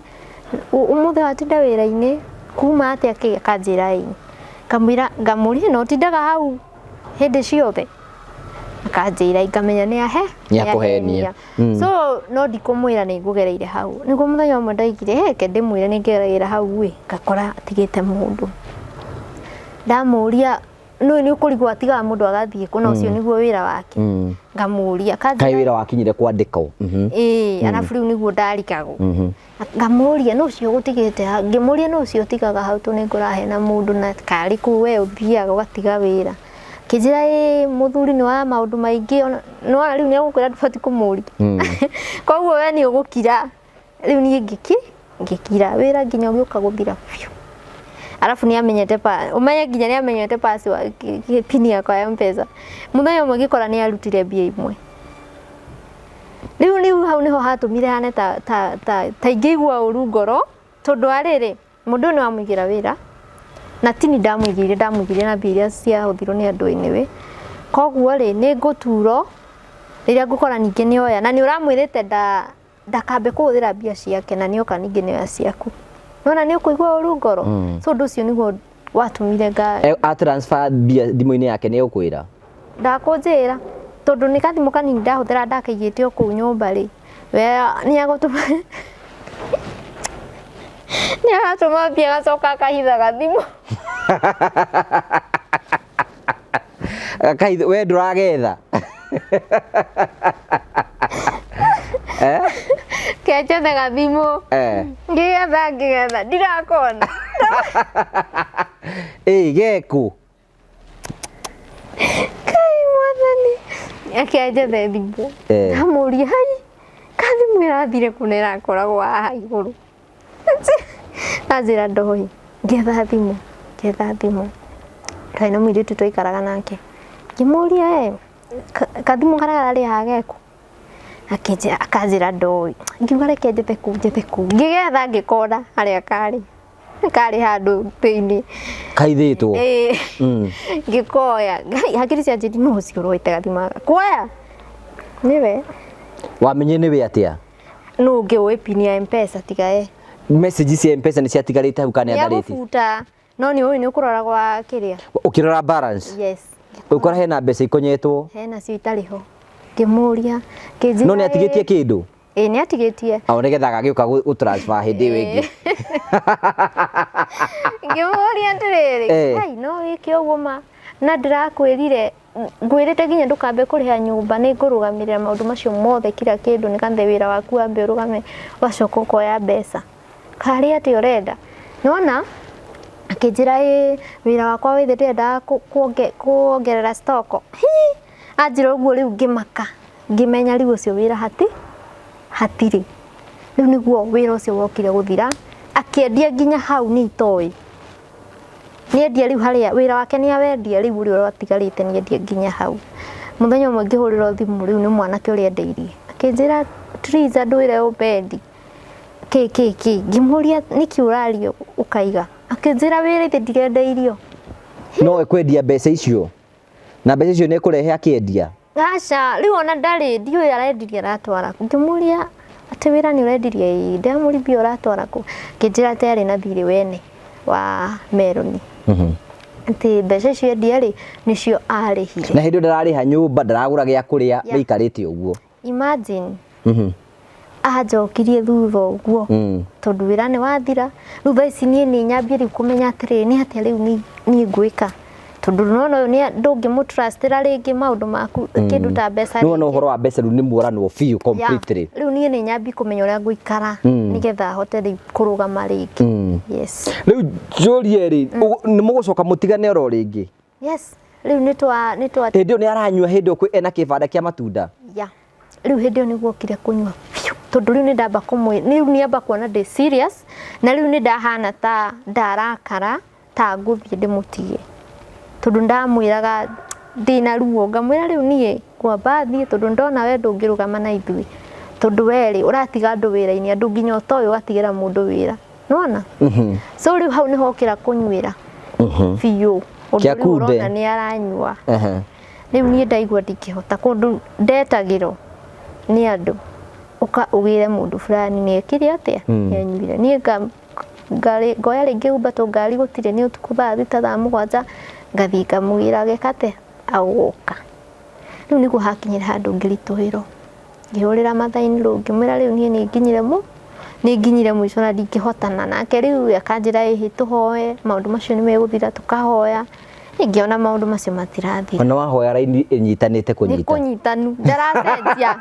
ũmũthĩ watinda wĩra-inĩ kuma atĩa kĩ? Akanjĩra ĩĩ. Ngamwĩra, ngamũria na ũtindaga hau hĩndĩ ciothe? Akanjĩra, ngamenya nĩ ahe Nĩ akũhenia. So no ndikũmwĩra nĩ ngũgereire hau. Nĩguo mũthenya ũmwe ndaigire, reke ndĩmwĩre nĩ ngeragĩra hau ĩ, ngakora atigĩte mũndũ. Ndamũria, nĩ nĩ ũkũrigwo atigaga mũndũ agathiĩ kũ, na ũcio nĩguo wĩra wake. Ngamũria, Kaĩ akanjĩra wĩra wakinyire kwandĩkwo? Ĩĩ, arabu rĩu nĩguo ndarigagwo. Ngamũria nũ ũcio ũgũtigĩte hau, ngĩmũria nũ ũcio ũtigaga hau tondũ nĩngũrahena mũndũ na karĩ kũu we ũthiaga ũgatiga wĩra. Akĩnjĩra ĩĩ mũthuri nĩ wa maũndũ maingĩ, nĩwona rĩu nĩegũkwĩra ndũbatiĩ kũmũria. Koguo we nĩ ũgũkira. Rĩu niĩ ngĩkira wĩra nginya ũgĩũka gũthira biũ. Arabu nĩ amenyete pa, ũmenye nginya nĩ amenyete password, pin yakwa ya M-Pesa. Mũthenya ũmwe ngĩkora nĩ arutire mbia imwe. Rĩu hau nĩho hatũmire hane ta ta ta ta ingĩigua ũru ngoro, tondũ wa rĩrĩ, mũndũ ũyũ nĩ wamũigĩra wĩra, na tini ndamũigĩire, ndamũigĩire na mbia iria ciahũthirwo nĩ andũ anyway. Koguo rĩ, nĩ ngũturwo rĩrĩa ngũkora ningĩ nĩ oya, na nĩ ũramwĩrĩte ndakambe kũhũthĩra mbia ciake, na nĩoka ningĩ nĩoya ciaku. Nĩwona nĩ ũkũigua ũru ngoro? So ũndũ ũcio nĩguo watũmire nga A transfer mbia thimũ-inĩ yake nĩ egũkwĩra? Ndakũnjĩra, tondũ nĩ gathimũ kanini ndahũthĩra ndakaigĩte o kũu nyũmba rĩ, we nĩ egũtũma nĩ aratũma mbia agacoka akahitha gathimũ. Akahitha, we ndũragetha? Kenjethe gathimũ. Ngĩgetha ngĩgetha ndirakona. Ĩ geku? Kai mwathani. Akenjethe thimũ. Ndamũria hai, kathimũ ĩrathire kũ na ĩrakoragwo haha igũrũ. Anjĩra ndoĩ. Ngĩetha thimũ, ngĩetha thimũ. Twarĩ na mũirĩtu twaikaraga nake. Ngĩmũria kathimũ karĩa kararĩ haha geku? Akĩnjĩra, akanjĩra ndoĩ. Ngiuga reke njethe kũu, njethe kũu. Ngĩgetha ngĩkona harĩa karĩ. Karĩ handũ thĩinĩ. Kaithĩtwo? Ĩĩ. Ngĩkoya. Ngai, hakiri cianjĩrire no ũcio ũroete gathimũ gaka. Kuoya? Nĩwe. Wamenyire nĩwe atĩa? Nũ ũngĩ ũĩ pin ya M-Pesa tiga ye? Message cia M-Pesa nĩ ciatigarĩte hau kana nĩ atharĩtie? Nĩagũbuta. No nĩ ũĩ nĩ ũkũrora gwa kĩrĩa? Ũkĩrora balance? Yes. Ũgĩkora hena mbeca ikonyetwo? Hena cio itarĩ ho. Ngĩmũria, ngĩnjĩra No nĩ atigĩtie kĩndũ? Ĩĩ nĩ atigĩtie. O nĩgetha agagĩũka gũ transfer hĩndĩ ĩyo ĩngĩ. Ngĩmũria atĩrĩrĩ, hai no wĩke ũguo ma, na ndĩrakwĩrire, ngwĩrĩte nginya ndũkambe kũrĩha nyũmba, nĩ ngũrũgamĩrĩra maũndũ macio mothe kila kĩndũ nĩgetha wĩra waku wambe ũrũgame, ũgacoka ũkoya mbeca. Karĩ atĩa ũrenda? Nĩwona akĩnjĩra ĩĩ wĩra wakwa wĩ thĩ ndĩrendaga kuongerera stock. Hii! Anjĩra ũguo rĩu ngĩmaka, ngĩmenya rĩu ũcio wĩra hatirĩ. Rĩu nĩguo wĩra ũcio wokire gũthira, akĩendia nginya hau niĩ itoĩ. Nĩendia rĩu harĩa wĩra wake nĩawendia rĩu ũrĩa ũratigarĩte nĩendia nginya hau. Mũthenya ũmwe ngĩhũrĩrwo thimũ rĩu nĩ mwanake ũrĩa endeirie. Akĩnjĩra Triza ndwĩre ũbendi kĩ kĩ kĩ. Ngĩmũria nĩkĩ ũraria ũkaiga. Akĩnjĩra wĩra ithe ndirendeirio. No ekwendia mbeca icio? Na mbeca icio nĩ ekũrehe akĩendia? Aca, rĩu ona ndarĩ, ndiũĩ arendirie aratwara kũ. Ngĩmũria atĩ wĩra nĩ ũrendirie? Ĩĩ. Ndĩramũria mbia ũratwara kũ? Akĩnjĩra atĩ arĩ na thirĩ wene wa meroni. Atĩ mbeca icio endia rĩ, nĩcio arĩhire. Na hĩndĩ ĩyo ndararĩha nyũmba, ndaragũra gĩa kũrĩa, wĩikarĩte ũguo. Imagine. Anjokirie thutha ũguo tondũ wĩra nĩ wathira. Rĩu thaa ici niĩ nĩ nyambie rĩu kũmenya atĩrĩrĩ, nĩ atĩa rĩu niĩ ngwĩka. Tondũ nĩwona ũyũ ndũngĩmũtrustĩra rĩngĩ maũndũ maku kĩndũ ta mbeca. Nĩwona ũhoro wa mbeca rĩu nĩ muoranwo biũ completely. Rĩu niĩ nĩ nyambi kũmenya ũrĩa ngũikara nĩgetha hote rĩu kũrũgama rĩngĩ. Yes. Rĩu njũrie rĩ, nĩ mũgũcoka mũtigane oro rĩngĩ? Yes, rĩu nĩ twa Hĩndĩ ĩyo nĩ aranyua, hĩndĩ ĩyo ena kĩbanda kĩa matunda? Ya, rĩu hĩndĩ ĩyo nĩguo okire kũnyua biũ, tondũ rĩu nĩ ndamba kũmwĩ rĩu nĩ amba kuona ndĩ serious, na rĩu nĩ ndahana ta ndarakara ta ngũthiĩ ndĩmũtige, tondũ ndamwĩraga ndĩna ruo, ngamwĩra rĩu niĩ ngwamba thiĩ, tondũ ndona we ndũngĩrũgama na ithuĩ, tondũ we rĩ ũratiga andũ wĩra-inĩ, andũ nginya ũtoĩ ũgatigĩra mũndũ wĩra, nĩwona? So rĩu hau nĩho okĩra kũnyuĩra biũ, ũndũ Kĩa rĩu kunde. ũrona nĩ aranyua. Rĩu niĩ ndaigua ndingĩhota, kũndũ ndetagĩrwo nĩ andũ, ũka ũgĩre mũndũ fulani nĩ ekire atĩa, nĩ anyuire. Niĩ ngoya rĩngĩ Uber to ngari gũtirĩ, nĩ ũtukũ thaa 6, thaa 7, ngathiĩ ngamũgĩra, ageka atĩa, agoka. Rĩu nĩguo hakinyire handũ ngĩritũhĩrwo, ngĩhũrĩra mathainĩ rĩu, ngĩmwĩra rĩu niĩ nĩ nginyire mũico na ndingĩhotana nake. Rĩu akanjĩra, ĩhĩ, tũhoe, maũndũ macio nĩ megũthira. Tũkahoya, ngĩona maũndũ macio matirathira. Ona wahoya raini ĩnyitanĩte Nĩ kũnyita. Kũnyitanu, ndaracenjia.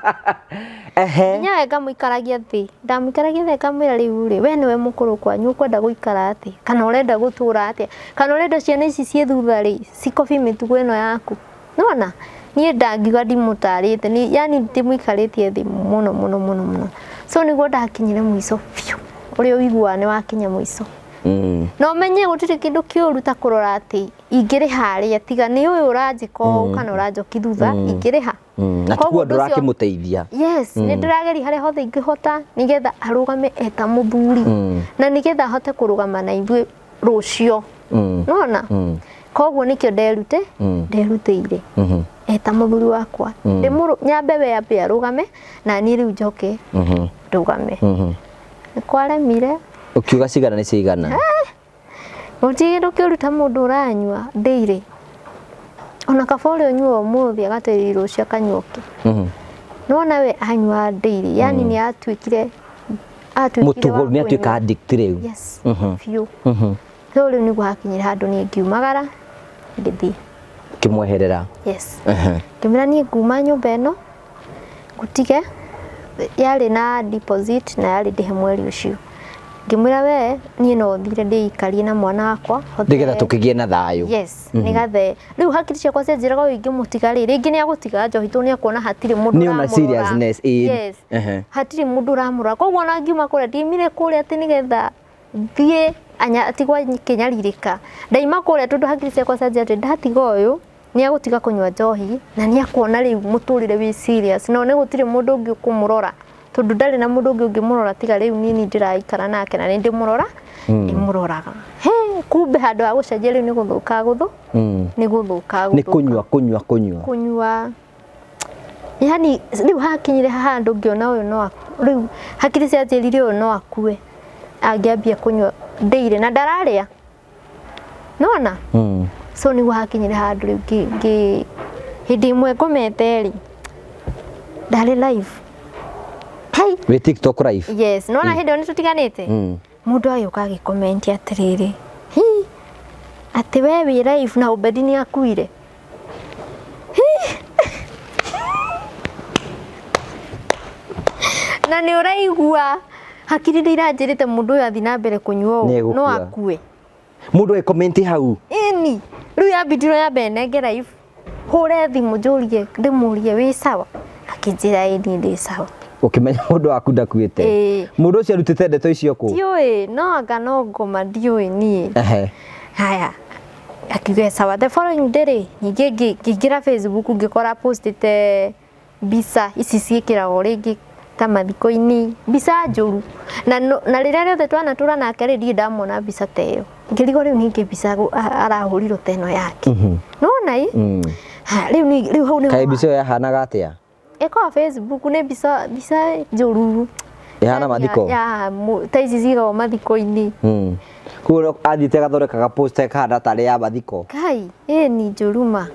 Nginya we ngamũikaragia thĩ, ndamũikaragia thĩ ngamwĩra, rĩu rĩ, we nĩwe mũkũrũ kwanyu, ũkwenda gũikara atĩa, kana ũrenda gũtũra atĩa, kana ũrenda ciana ici ciĩ thutha rĩ cikobi mĩtugo ĩno yaku? Nona niĩ ndangiuga ndimũtarĩte ni, yani ndimũikarĩtie thĩ mũno mũno mũno mũno. So nĩguo ndakinyire mũico biũ, ũrĩa ũiguaga nĩ wakinya mũico. Na ũmenye gũtirĩ kĩndũ kĩũru ta kũrora atĩ ingĩrĩha harĩa, tiga nĩ ũyũ ũranjĩka ũũ kana ũranjoki thutha, ingĩrĩha. Na Koguo tikuo ũndũ ũcio- ndũrakĩmũteithia. Yes, nĩ ndĩrageria harĩa hothe ingĩhota nĩgetha arũgame eta mũthuri na nĩgetha ahote kũrũgama na ithuĩ rũcio. Nona koguo nĩkĩo nderutĩire eta mũthuri wakwa, ndĩmũrũ nyambe we ambe arũgame na niĩ rĩu njoke ndũgame. Nĩ kwaremire. Ũkiuga cigana nĩ cigana. Gũtirĩ kĩndũ kĩũru ta mũndũ ũranyua daily, ona kaba ũrĩa ũnyua ũmũthĩ agatĩrĩria rũciũ akanyua ũngĩ. Nĩwona we anyua daily, yani nĩ atuĩkire Mũtugo wa nĩ atuĩka kũnyua. addict rĩu. Yes, biũ. So rĩu nĩguo hakinyire handũ niĩ ngiumagara ngĩthiĩ. Kĩmweherera. Yes. Ngĩmwĩra niĩ nguma nyũmba ĩno ngũtige, yarĩ na deposit na yarĩ ndĩhe mweri ũcio. Ngĩmwĩra we niĩ no thire ndĩikarie na mwana wakwa nĩgetha tũkĩgĩe na thayũ. Yes, nĩgathe rĩu hakiri ciakwa cianjĩraga ũyũ ingĩmũtiga rĩ, rĩngĩ nĩ agũtiga njohi tondũ nĩ akuona hatirĩ mũndũ Nĩ ona ũramũrora. seriousness, ĩĩ. Yes. Hatirĩ mũndũ ũramũrora, koguo ona ngiuma kũrĩa, ndiumire kũrĩa atĩ nĩgetha thiĩ atigwo akĩnyarirĩka. Ndaima kũrĩa tondũ hakiri ciakwa cianjĩra atĩ ndatiga ũyũ nĩ agũtiga kũnyua njohi na nĩ akuona rĩu mũtũrĩre wĩ serious, na one gũtirĩ mũndũ ũngĩ ũkũmũrora, tondũ ndarĩ na mũndũ ũngĩ ũngĩmũrora tiga rĩu niĩ ndĩraikara nake na nĩ ndĩmũrora, ndĩmũroraga. He kumbe handũ ha gũcenjia rĩu nĩ gũthũka gũthũ nĩ gũthũka Nĩ gũthũka. Kũnyua, kũnyua, kũnyua. Kũnyua, yani rĩu hakinyire handũ ngĩona ũyũ no rĩu hakiri cianjĩrire ũyũ no akue angĩambia kũnyua ndĩire na ndararĩa, nona. So nĩguo hakinyire handũ rĩu hĩndĩ ĩmwe ngomete rĩ, ndarĩ live. Hey. Wĩ TikTok live? Yes, nona hĩndĩ ĩyo nĩ tũtiganĩte. Mũndũ agĩũka agĩkomenti atĩrĩrĩ, hi, atĩ we wĩ live na Obedi nĩ akuire. Hi! Na nĩ ũraigua hakiri nĩ iranjĩrĩte mũndũ ũyũ athiĩ na mbere kũnyua ũũ Nĩ no egũkua. akue. Mũndũ agĩkomenti hau? Ĩni, rĩu yambindiro yambe nenge live, hũre thimũ, njũrie, ndĩmũrie, wĩ sawa? Akĩnjĩra ĩni, ndĩ sawa. Ũkĩmenya mũndũ waku ndakuĩte. Ĩĩ. Mũndũ ũcio arutĩte ndeto icio kũ? Ndiũĩ, no anga no ngoma, ndiũĩ niĩ. Haya, akiuga sawa. The following day rĩ, ningĩ ngĩingĩra Facebook, ngĩkora postĩte mbica ici ciĩkĩragwo rĩngĩ ta mathiko-inĩ, mbica njũru. Na, na rĩrĩa rĩothe twanatũra nake rĩ, ndirĩ ndamwona mbica ta ĩyo. Ngĩrigwo rĩu ningĩ mbica arahũrirwo ta ĩno yake. Nona ĩ? Ha, rĩu rĩu hau nĩho Kaĩ mbica ĩyo yahanaga atĩa? Ĩkoragwo Facebook, nĩ mbica njũru. Ĩhana mathiko? Ya, ta ici cigagwo mathiko-inĩ. Koguo athiĩte agathondeka ga post kahana tarĩ ya mathiko. Kai, ĩ ni njũru ma.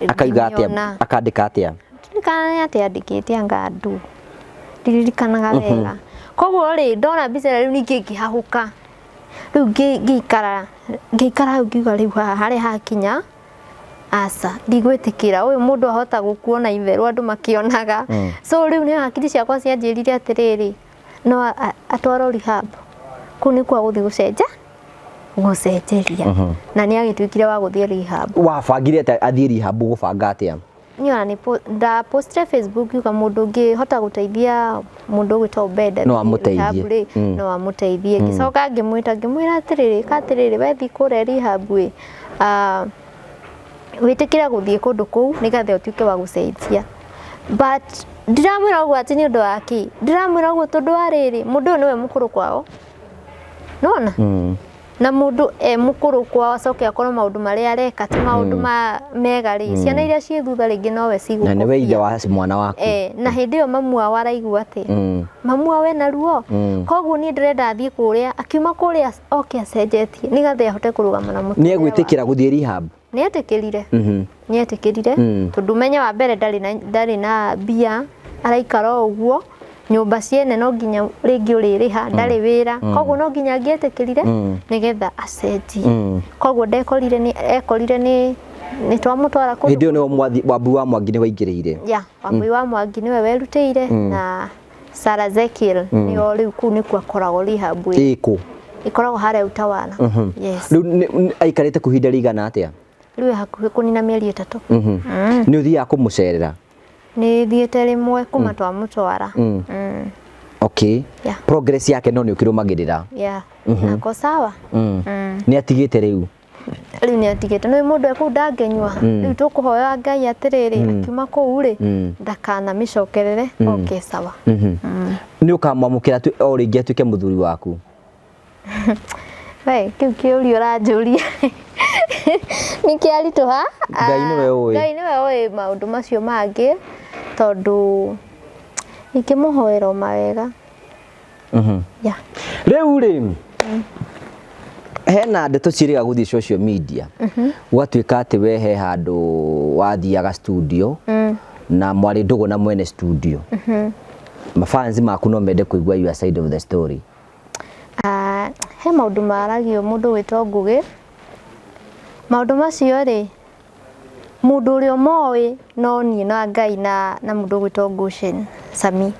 Akauga atĩa? Ngĩmĩona. Akandĩka atĩa? Ndirikana nĩ atĩa andĩkĩte, anga andũ ndiririkanaga wega. Koguo rĩ, ndona mbica ĩrĩa rĩu ningĩ ngĩhahũka, rĩu ngĩikara hau ngiuga rĩu haha harĩa hakinya. Aca, ndigwĩtĩkĩra ũyũ mũndũ ahota gũkuona itherũ andũ makĩonaga. So rĩu nĩ hakiri ciakwa cianjĩrire atĩrĩrĩ, no atwarwo rehab, kũu nĩkuo agũthiĩ gũcenja gũcenjeria. Na nĩ agĩtuĩkire wa gũthiĩ rehab. Wabangire atĩa athiĩ rehab, gũbanga atĩa? Niĩ ona nĩ ndapostire Facebook ngiuga mũndũ ũngĩhota gũteithia mũndũ ũgwĩtwo Obed No amũteithie. rehab rĩ, no amũteithie. Ngĩcoka ngĩmwĩta, ngĩmwĩra atĩrĩrĩ, ka atĩrĩrĩ, we thiĩ kũrĩa rehab ĩ, wĩtĩkĩre gũthiĩ kũndũ kũu nĩgetha ũtuĩke wa gũcenjia. But ndiramwĩra ũguo atĩ nĩ ũndũ wa kĩ, ndiramwĩra ũguo tondũ wa rĩrĩ, mũndũ ũyũ nĩwe mũkũrũ kwao, nĩwona? Na mũndũ e mũkũrũ kwao acoke akorwo maũndũ marĩa areka ti maũndũ ma mega rĩ, ciana iria ciĩ thutha rĩngĩ nowe Na nĩwe ithe cigũkobia. wa mwana waku. Na hĩndĩ ĩyo mamu wao araigua atĩa? Mamu wao ena ruo. Koguo niĩ ndĩrenda athiĩ kũrĩa, akiuma kũrĩa oke acenjetie nĩgetha ahote kũrũgama na mũtũrĩre. Nĩ egwĩtĩkĩra gũthiĩ rehab? Nĩetĩkĩrire. Nĩetĩkĩrire tondũ menye wa mbere ndarĩ na mbia, araikara o ũguo, nyũmba ciene no nginya rĩngĩ ũrĩrĩha, ndarĩ wĩra, koguo no nginya angĩetĩkĩrire nĩgetha acenjie. Koguo ndekorire nĩ ekorire nĩ twamũtwara kũndũ. Hĩndĩ ĩyo nĩyo Wambui wa Mwangi nĩ waingĩrĩire. Ya, Wambui wa Mwangi nĩwe werutĩire na Sarah Zekiel nĩo rĩu kũu nĩkuo akoragwo rehab ĩkũ? Ĩkoragwo harĩa Utawala. Yes. Rĩu aikarĩte kũ ihinda rĩigana atĩa? Rĩu hakuhĩ kũnina mĩeri 3. Nĩ ũthiaga kũmũcerera? Nĩ thiĩte rĩmwe kuma twamũtwara. Okay. Yeah. Progress yake no nĩ ũkĩrũmagĩrĩra? Yeah. Ako sawa. Nĩ atigĩte rĩu? Rĩu nĩ atigĩte. Nĩ mũndũ ekũu ndangĩnyua. Rĩu tũkũhoya Ngai atĩrĩrĩ, akiuma kũu rĩ, ndakanamĩcokerere, oke sawa. Nĩ ũkamwamũkĩra o rĩngĩ atuĩke mũthuri waku? We, kĩu kĩũria ũranjũria nĩ kĩaritũha. Ngai nĩwe ũĩ. Ngai nĩwe ũĩ maũndũ macio mangĩ, tondũ ingĩmũhoera o mawega. Yeah. Rĩu rĩ, hena ndeto ciĩrĩga gũthiĩ social media, gũgatuĩka atĩ we he handũ wathiaga studio na mwarĩ ndũgũ na mwene studio. Mafans maku no mende kũigua your side of the story. He maũndũ maragio mũndũ wĩtwo Ngũgĩ. Maũndũ macio rĩ, mũndũ ũrĩa ũmoĩ no niĩ na Ngai na mũndũ ũgwĩtwo Goshen Sami.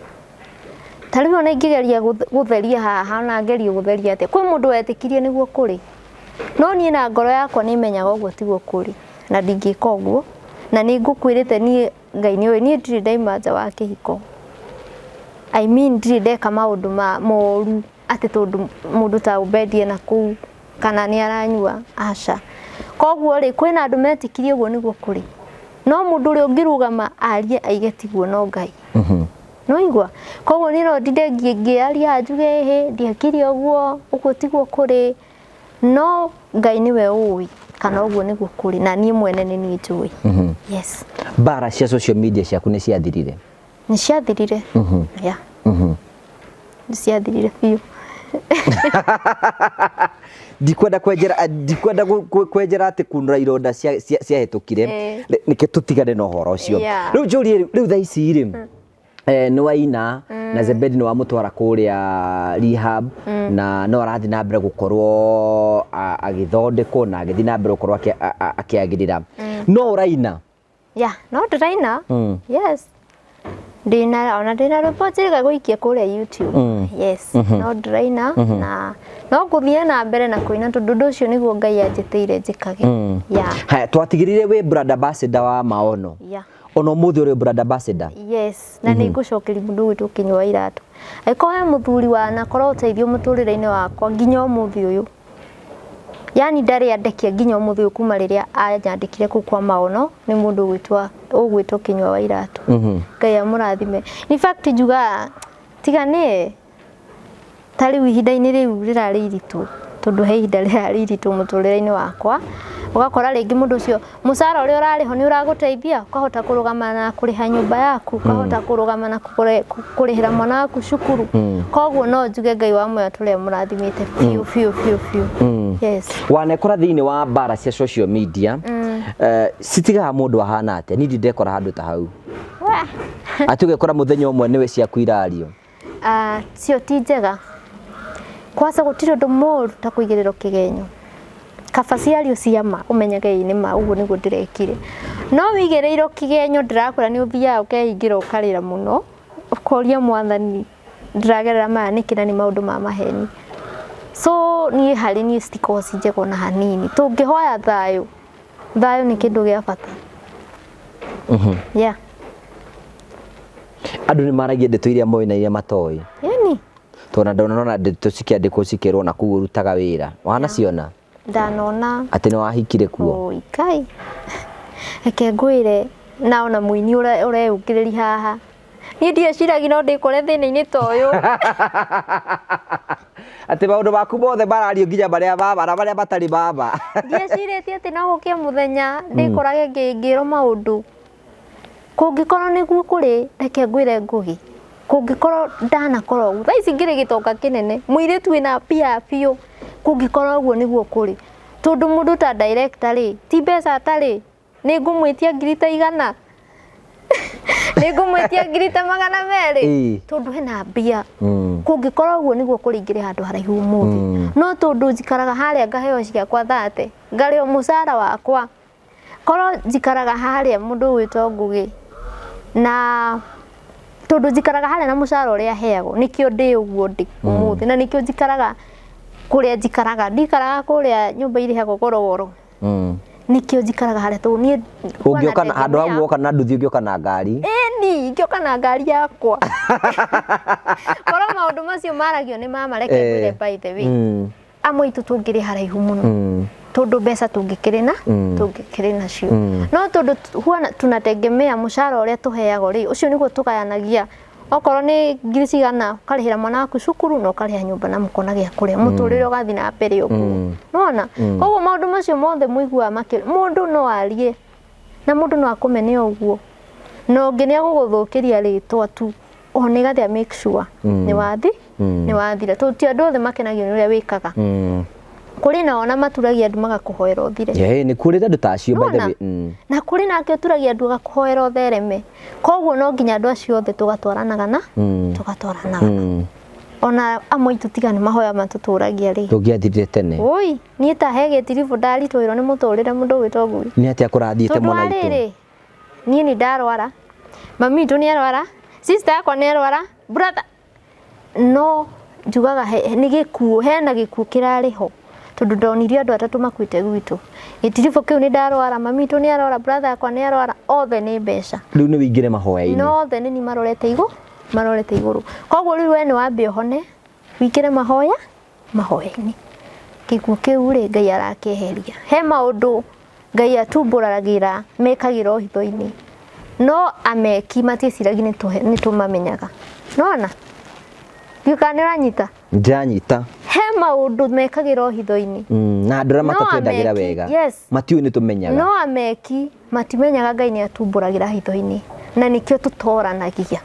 Ta rĩu ona ingĩgeria gũtheria haha, ona ngerie gũtheria atĩa, kwĩ mũndũ wetĩkirie nĩguo kũrĩ. No niĩ na ngoro yakwa nĩ menyaga ũguo tiguo kũrĩ, na ndingĩka ũguo. Na nĩ ngũkwĩrĩte niĩ Ngai nĩ ũĩ, niĩ ndirĩ ndaima nja wa kĩhiko. I mean ndirĩ ndeka maũndũ ma moru atĩ tondũ mũndũ ta Obedi ena kũu kana nĩ aranyua, aca. Koguo rĩ, kwĩna andũ metĩkirie ũguo nĩguo kũrĩ. No mũndũ ũrĩa ũngĩrũgama arie aige tiguo no Ngai. No igua. Koguo niĩ no ndinde ngĩaria njuge ĩhĩ, ndiekire ũguo, ũguo tiguo kũrĩ. No Ngai nĩwe ũĩ kana ũguo nĩguo kũrĩ, na niĩ mwene nĩ niĩ njũĩ. Yes. Mbara cia social media ciaku nĩ ciathirire? Nĩ ciathirire. Yeah. Nĩ ciathirire biũ. Ndikwenda kwenjera, ndikwenda kwenjera atĩ kunũra ironda ciahĩtũkire. Nĩkĩo tũtigane na ũhoro ũcio. Rĩu njũrie, rĩu thaa ici rĩ, nĩ waina na Zebedi nĩ wamũtwara kũrĩa rehab, na no arathiĩ na mbere gũkorwo agĩthondekwo na agĩthiĩ na mbere gũkorwo akĩagĩrĩra. No ũraina? Yeah, no ndĩraina. Yes. Ndĩna ona ndĩna rwĩmbo njĩrĩga gũikia kũrĩa YouTube. Yes, no ndĩraina na no ngũthiĩ na mbere na kũina tondũ ũndũ ũcio nĩguo Ngai anjĩtĩire njĩkage. Yeah. Haya, twatigĩrĩire wĩ brand ambassador wa Maono. Yeah. Ona ũmũthĩ ũrĩ brand ambassador? Yes, na nĩ ngũcokeria mũndũ ũgwĩtwo Kĩnyua Iratũ. Angĩkorwo he mũthuri wanakorwo ũteithio mũtũrĩre-inĩ wakwa nginya ũmũthĩ ũyũ. Yani ndarĩ andekia nginya ũmũthĩ ũyũ kuma rĩrĩa anyandĩkire kũu kwa Maono nĩ mũndũ ũgwĩtwo Kĩnyua wa Iratũ. Ngai amũrathime. In fact njugaga tiga nĩye ta rĩu ihinda-inĩ rĩu rĩrarĩ iritũ, tondũ he ihinda rĩrarĩ iritũ mũtũrĩre-inĩ wakwa, ũgakora rĩngĩ mũndũ ũcio mũcara ũrĩa ũrarĩhwo nĩ ũragũteithia, ũkahota kũrũgama na kũrĩha nyũmba yaku, ũkahota kũrũgama na kũrĩhĩra mwana waku cukuru. Koguo no njuge Ngai wa muoyo tũrĩa mũrathimĩte biũ biũ biũ biũ. Yes. Wanekora thĩinĩ wa mbara cia social media, citigaga mũndũ ahana atĩa? Niĩ ndindekora handũ ta hau. Atĩ ũgekora mũthenya ũmwe nĩwe ciaku irario. Cio ti njega. Kwanza gũtirĩ ũndũ mũru ta kũigĩrĩrwo kĩgenyo. Kaba ciario cia ma ũmenyage ĩĩ nĩ ma ũguo nĩguo ndĩrekire. No wĩigĩrĩirwo kĩgenyo ndĩrakwĩra nĩ ũthiaga ũkehingĩra ũkarĩra mũno, ũkoria mwathani ndĩragerera maya nĩkĩ na nĩ maũndũ ma maheni. So niĩ harĩ niĩ citikoragwo ci njega ona hanini. Tũngĩhoya thayũ, thayũ nĩ kĩndũ gĩa bata. Yeah. Andũ nĩ maragia ndeto iria moĩ na iria matoĩ. Ĩni. Tondũ ndonona ndeto cikĩandĩkwo cikĩrwo na kũu ũrutaga wĩra. Wanaciona? Ndanona. Atĩ nĩ wahikire kuo? Oi Ngai. Reke ngwĩre na ona mũini ũreyũkĩrĩria haha. Niĩ ndieciragia no ndĩkore thĩna-inĩ ta ũyũ. Atĩ maũndũ maku mothe marario nginya marĩa ma ma na marĩa matarĩ ma ma. Ndiecirĩtie atĩ no gũkĩe mũthenya ndĩkorage ngĩrwo maũndũ. Kũngĩkorwo nĩguo kũrĩ, reke ngwĩre Ngũgĩ, kũngĩkorwo ndanakorwo ũguo, thaa ici ngĩrĩ gĩtonga kĩnene, mũirĩtu wĩna mbia biũ, kũngĩkorwo ũguo nĩguo kũrĩ, tondũ mũndũ ta director rĩ, ti mbeca atarĩ, nĩ ngũmwĩtia ngiri ta 100, nĩ ngũmwĩtia ngiri ta 200, tondũ hena mbia. Kũngĩkorwo ũguo nĩguo kũrĩ ingĩrĩ handũ haraihu ũmũthĩ. No tondũ njikaraga harĩa ngaheo ciakwa 30, ngarĩo mũcara wakwa, korwo njikaraga harĩa mũndũ ũgwĩtwo Ngũgĩ, na tondũ njikaraga harĩa na mũcara ũrĩa heagwo, nĩkĩo ndĩ ũguo ndĩ ũmũthĩ, na nĩkĩo njikaraga kũrĩa njikaraga, ndikaraga kũrĩa nyũmba irĩhagwo gorogoro. Nĩkĩo njikaraga harĩa tondũ niĩ Ũngĩũka na handũ hau woka na nduthi ũngĩũka na ngari. Ĩni, ingĩũka na ngari yakwa. Korwo maũndũ macio maragio nĩ mama, reke ngwĩre by the way. Amwe aitũ tũngĩrĩ haraihu mũno. Tondũ mbeca tũngĩkĩrĩ na tũngĩkĩrĩ nacio. No tondũ huwa tunategemea mũcara ũrĩa tũheagwo rĩ, ũcio nĩguo tũgayanagia. Okorwo nĩ ngiri cigana, ũkarĩhĩra mwana waku cukuru na ũkarĩha nyũmba na mũkona gĩa kũrĩa. Mũtũrĩre ũgathiĩ na mbere ũguo. Nĩwona? Koguo maũndũ macio mothe mũiguaga makĩ, mũndũ no arie na mũndũ no akũmene ũguo. Na ũngĩ nĩ agũgũthũkĩria rĩtwa tu. O nĩgetha make sure nĩ wathi, nĩ wathira. Tondũ ti andũ othe makenagio nĩ ũrĩa wĩkaga. Kũrĩ nao ona maturagia andũ magakũhoera ũthire. Nĩ kũrĩ andũ ta acio by the way. Na kũrĩ nake ũturagia andũ agakũhoera ũthereme. Koguo no nginya andũ acio othe tũgatwaranaga na tũgatwaranaga. Ona amwe aitũ tiga nĩ mahoya matũtũragia rĩ. Tũngĩathirire tene. Oi, niĩ ta he gĩtiribũ ndaritũhĩrwo nĩ mũtũrĩre mũndũ ũgwĩtwo Ngũgĩ. Nĩ atĩa kũrathiĩte Tondũ mwana wa witũ? rĩrĩ, niĩ nĩ ndarwara, mami witũ nĩ arwara, sister yakwa nĩ arwara, brother, no njugaga nĩ gĩkuũ, hena gĩkuũ kĩrarĩ ho. Tondũ ndonire andũ atatũ makuĩte gwitũ. Gĩtiribũ kĩu nĩ ndarwara, mami witũ nĩ arwara, brother yakwa nĩ arwara, othe nĩ mbeca. Rĩu nĩ wĩingĩre mahoya-inĩ. No othe nĩ niĩ marorete igũrũ, marorete igũrũ. Koguo rĩu we nĩ wambe ũhone, wĩingĩre mahoya, mahoya-inĩ. Gĩkuũ kĩu rĩ, Ngai arakĩeheria. He maũndũ Ngai atumbũragĩra, mekagĩra hitho-inĩ. No ameki matiĩciragia nĩ tũmamenyaga. Nĩwona? Ndiũĩ kana nĩ ũranyita? Ndĩranyita. He maũndũ mekagĩra hitho-inĩ. Na andũ arĩa matatwendagĩra wega. Yes. Matiũĩ nĩ tũmenyaga. No ameki matimenyaga Ngai nĩ atumbũragĩra hitho-inĩ. Na nĩkĩo tũtoranagia.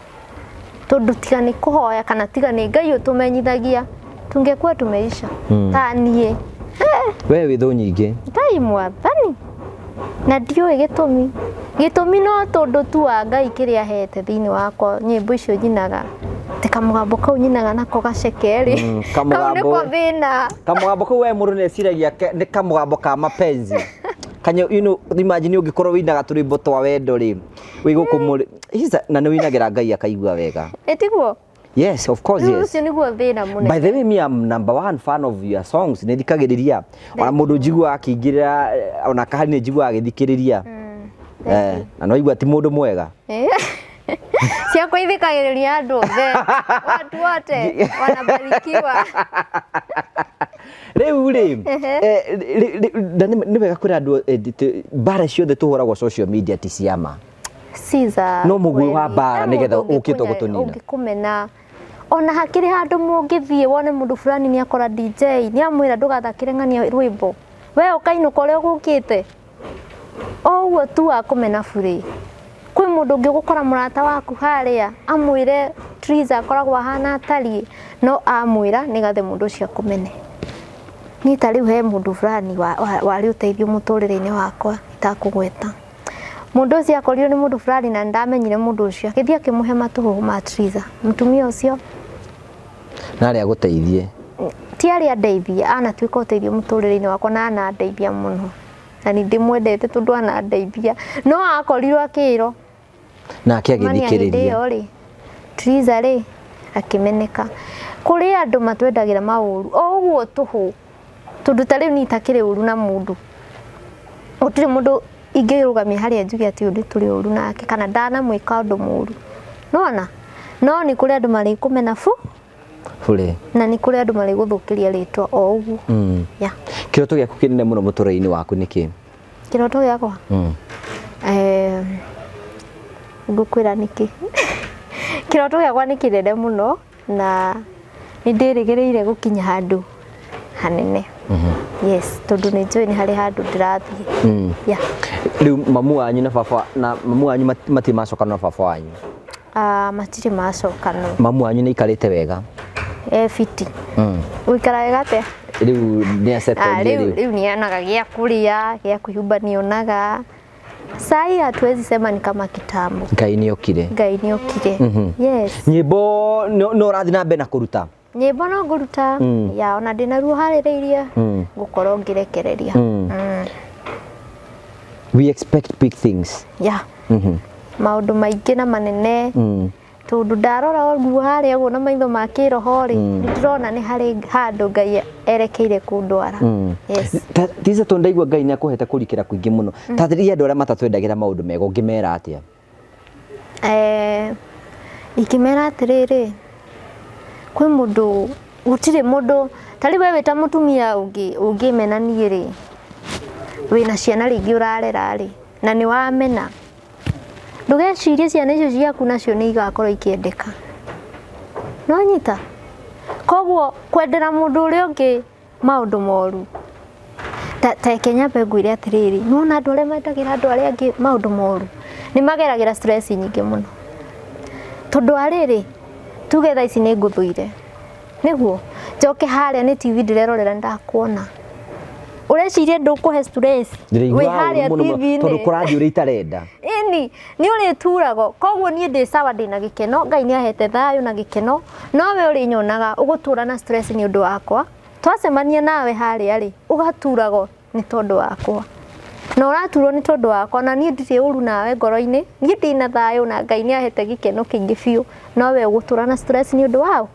Tondũ tiga nĩ kũhoya kana tiga nĩ Ngai ũtũmenyithagia, tungekuwa tumeisha. Ta niĩ. We wĩ thũ nyingĩ. Ngai mwathani. Na ndiũĩ gĩtũmi. Gĩtũmi no tondũ tu wa Ngai kĩrĩa ahete thĩinĩ wakwa, nyĩmbo icio nyinaga. Ti kamũgambo kau nyinaga nako gaceke rĩ. Kau nĩko thĩna. Kamũgambo kau we mũndũ nĩeciragia nĩ kamũgambo ka mapenzi. Kanya, you know, imagine ũngĩkorwo wĩinaga tũrwĩmbo twa wendo rĩ, wĩ gũkũ mũrĩ, na nĩ wĩinagĩra Ngai akaigua wega. Ĩtiguo? Yes, of course, yes. Ũcio nĩguo thĩna mũnene. By the way, me I'm number one fan of your songs. Nĩ thikagĩrĩria. Ona mũndũ njiguaga akĩingĩrĩra, ona kahari nĩ njiguaga agĩthikĩrĩria. Na no igua ti mũndũ mwega. Ciakwa ithikagĩrĩria andũ othe. Watu wote wanabarikiwa. Rĩu rĩ, nĩ wega kwĩra andũ mbara ciothe tũhũragwo social media ti cia ma. Caesar No mũguĩ wa mbara nĩgetha ũkĩte gũtũnina. Ũngĩkũmena. Ona hakĩrĩ handũ mũngĩthiĩ wone mũndũ fulani nĩ akora DJ nĩ amwĩra ndũgathakĩre ng'ania rwĩmbo. We ũkainũka ũrĩa ũgũkĩte. O ũguo tu akũmena burĩ. Kwĩ mũndũ ũngĩ ũgũkora mũrata waku harĩa amwĩre Triza akoragwo ahana atariĩ, no amwĩra nĩgetha mũndũ ũcio akũmene. Niĩ ta rĩu he mũndũ fulani warĩ ũteithio mũtũrĩre-inĩ wakwa itakũgweta. Mũndũ ũcio akorirwo nĩ mũndũ fulani na nĩndamenyire mũndũ ũcio agĩthiĩ akĩmũhe matũhũhũ ma Triza. Mũtumia ũcio na arĩa agũteithie. Ti arĩa andeithia, anatuĩka ũteithio mũtũrĩre-inĩ wakwa na anandeithia mũno, na nĩ ndĩmwendete tondũ anandeithia, no akorirwo akĩrwo Nake mania hĩndĩ agĩthikĩrĩria. ĩyo rĩ, Triza rĩ, akĩmeneka. Kũrĩ andũ matwendagĩra maũru o ũguo tũhũ, tondũ ta rĩu niĩ itakĩrĩ ũru na mũndũ, gũtirĩ mũndũ ingĩrũgamia harĩa njuge atĩ ũyũ nĩ tũrĩ ũru nake kana ndanamwĩka ũndũ mũru, nĩwona? No nĩ kũrĩ andũ marĩkũmena bu Bure. na nĩ kũrĩ andũ marĩgũthũkĩria rĩtwa o ũguo. Yeah. Kĩroto gĩaku kĩnene mũno mũtũrĩre-inĩ waku nĩ kĩ? Kĩroto gĩakwa? Ngũkwĩra nĩkĩ. Kĩroto gĩakwa nĩ kĩnene mũno na nĩ ndĩrĩgĩrĩire gũkinya handũ hanene. Yes, tondũ nĩ njũĩ nĩ harĩ handũ ndĩrathiĩ. Yeah. Rĩu mamu wanyu na baba na mamu wanyu matirĩ macokana na baba wanyu? Matirĩ macokana. Mamu wanyu nĩ aikarĩte wega? Fiti. Gũikara wega atĩa? Rĩu nĩ acetũrire rĩu? Rĩu nĩ onaga gĩa kũrĩa, gĩa kwĩhumba nĩ onaga. Sai hatuwezi sema ni kama kitambo. Ngai nĩ okire. Ngai nĩ okire. Yes. Nyĩmbo no ũrathiĩ na mbere na kũruta? Nyĩmbo no ngũruta. Ya ona ndĩna ruo harĩrĩirie ngũkorwo ngĩrekereria. We expect big things. Yeah. Maũndũ maingĩ na manene. Tondũ ndarora ũguo harĩa ũguo na maitho ma kĩroho rĩ, nĩ ndĩrona nĩ harĩ handũ Ngai erekeire kũndwara. Yes. Tiza tondũ ndaigua Ngai nĩ akũhete kũrikĩra kũingĩ mũno. Tathĩrĩria andũ arĩa matatwendagĩra maũndũ mega ũngĩmera atĩa? Ingĩmera atĩrĩrĩ, kwĩ mũndũ, gũtirĩ mũndũ, ta rĩu we wĩ ta mũtumia ũngĩmena niĩ rĩ, wĩna ciana rĩngĩ ũrarera rĩ, na nĩ wamena, ndũgecirie ciana icio ciaku nacio nĩ igakorwo ikĩendeka. Nĩwanyita? Koguo kwendera mũndũ ũrĩa ũngĩ maũndũ moru, ta reke nyambe ngwĩre atĩrĩrĩ, nĩwona andũ arĩa mendagĩra andũ arĩa angĩ maũndũ moru, nĩ mageragĩra stress nyingĩ mũno. Tondũ wa rĩrĩ, tuge thaa ici nĩ ngũthũire, nĩguo njoke harĩa nĩ TV ndĩrerorera nĩndakuona. Ũreciria ndũkũhe stress Ndĩraigua wĩ harĩa ũru mũno mũno, TV-inĩ. tondũ kũrathiĩ ũrĩa itarenda. Ĩni, nĩ ũrĩturagwo. Koguo niĩ ndĩ sawa, ndĩna gĩkeno, Ngai nĩ ahete thayũ na gĩkeno, no we ũrĩnyonaga ũgũtũra na stress nĩ ũndũ wakwa. Twacemania nawe harĩa rĩ, ũgaturagwo nĩ tondũ wakwa. Na ũraturwo nĩ tondũ wakwa, na niĩ ndirĩ ũru nawe ngoro-inĩ, niĩ ndĩna thayũ na Ngai nĩ ahete gĩkeno kĩingĩ biũ, no we ũgũtũra na stress nĩ ũndũ wao?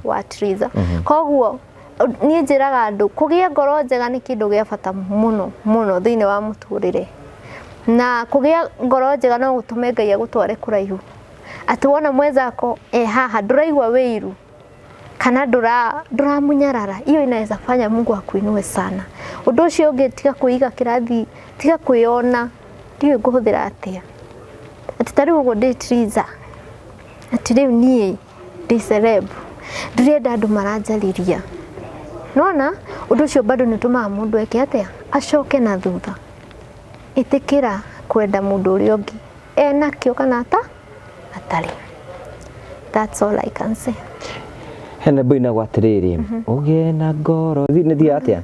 Wa Triza. Koguo niĩ njĩraga andũ, kũgĩa ngoro njega nĩ kĩndũ gĩa bata mũno mũno thĩinĩ wa mũtũrĩre. Na kũgĩa ngoro njega no gũtũme Ngai agũtware kũraihu. Atĩ wona mwenzako e haha ndũraigua wĩiru kana ndũramunyarara, hiyo inaweza fanya Mungu akuinue sana. Ũndũ ũcio ũngĩ, tiga kwĩiga kĩrathi, tiga kwĩona, ndiũĩ ngũhũthĩra atĩa. Atĩ ta rĩu ũguo ndĩ Triza, atĩ rĩu niĩ ndĩ celeb, ndĩrenda andũ maranjarĩria. Nĩwona ũndũ ũcio bado nĩ ũtũmaga mũndũ eke atĩa? Acoke na thutha. Ĩtĩkĩra kwenda mũndũ ũrĩa ũngĩ enakĩo kana atarĩ. That's all I can say. Hena mbui na gwatiriri, ũgĩe na ngoro, nĩ thiĩ atĩa?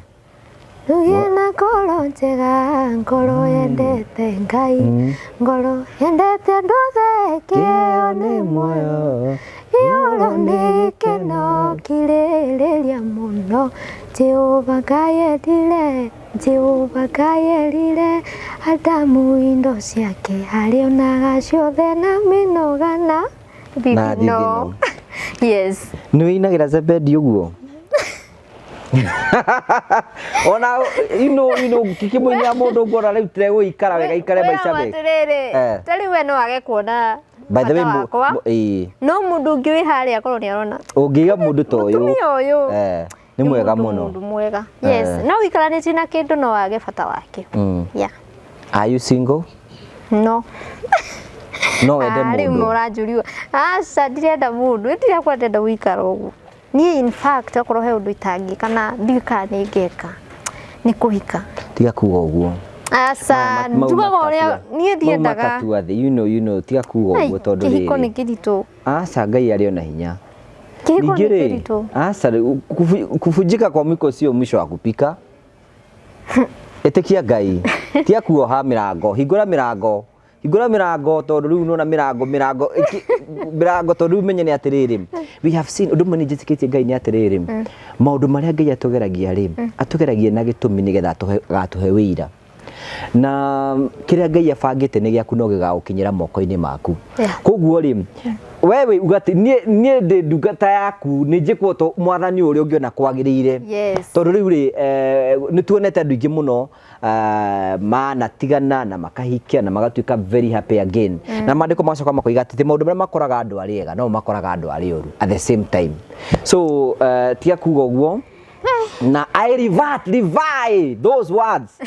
Ũgĩe na ngoro njega, ngoro yendete Ngai, ngoro yendete andũ othe, kĩheo nĩ muoyo, iyũrwo nĩ gĩkeno kirĩrĩria mũno. Jehova Ngai endire, Jehova Ngai erire Adamu indo ciake arĩonaga ciothe na mĩnoga na Na thithino. thithino. Yes. Nĩ wĩinagĩra Zebedi ũguo? Ona ino kĩkĩmũinĩra mũndũ ũguo ona rĩu tiregũikara wega ikare maica mega. Atĩrĩrĩ, ta rĩu we no age kuona By the way, bata wakwa. ĩĩ. No mũndũ ũngĩ wĩ harĩa akorwo nĩ arona. Ũngĩiga mũndũ ta ũyũ. Mũtumia ũyũ. Nĩ mwega mũno. Mũndũ mwega. Yes. No ũikaranĩtie na kĩndũ no wage bata wake. Yeah. Are you single? No. No wende Rĩu mũndũ. mũranjũria. Aca, ndirenda mũndũ. Ndirakwa ndĩrenda gũikara ũguo. Niĩ in fact okorwo he ũndũ itangĩka na ndiũĩ kana nĩ ngeka nĩ kũhika. Tiga kuga ũguo. Aca, njugaga ũrĩa niĩ ndiendaga. Mau makatua thĩ, you know, tiga kuga ũguo tondũ Kĩhiko nĩ rĩrĩ. kĩritũ. Aca, Ngai arĩ ona hinya. Kĩhiko nĩ Ningĩ rĩ, kĩritũ. aca, rĩu, kubunjika kwa mwiko sio mwisho wa kupika. Ĩtĩkia Ngai. Tiga kuoha mĩrango, hingũra mĩrango. Hingũra mĩrango, tondũ rĩu nona mĩrango mĩrango mĩrango, tondũ rĩu menye nĩ atĩrĩrĩ, we have seen ũndũ ũmwe nĩ njĩtĩkĩtie Ngai nĩ atĩrĩrĩ, maũndũ marĩa Ngai atũgeragia rĩ, atũgeragia na gĩtũmi nĩgetha agatũhe wĩira, na kĩrĩa Ngai abangĩte nĩ gĩaku no gĩgagũkinyĩra moko-inĩ maku. Koguo rĩ, we wĩ uga atĩ niĩ ndĩ ndungata yaku, nĩ njĩkwo to mwathani ũrĩa ũngĩona kwagĩrĩire. Tondũ rĩu rĩ, nĩ tuonete andũ aingĩ mũno manatigana na makahikia na magatuĩka very happy again, na maandĩko magacoka makoiga atĩ ti maũndũ marĩa makoraga andũ arĩa ega no makoraga andũ arĩa oru at the same time. So tiga kuga ũguo, na I revert revie those words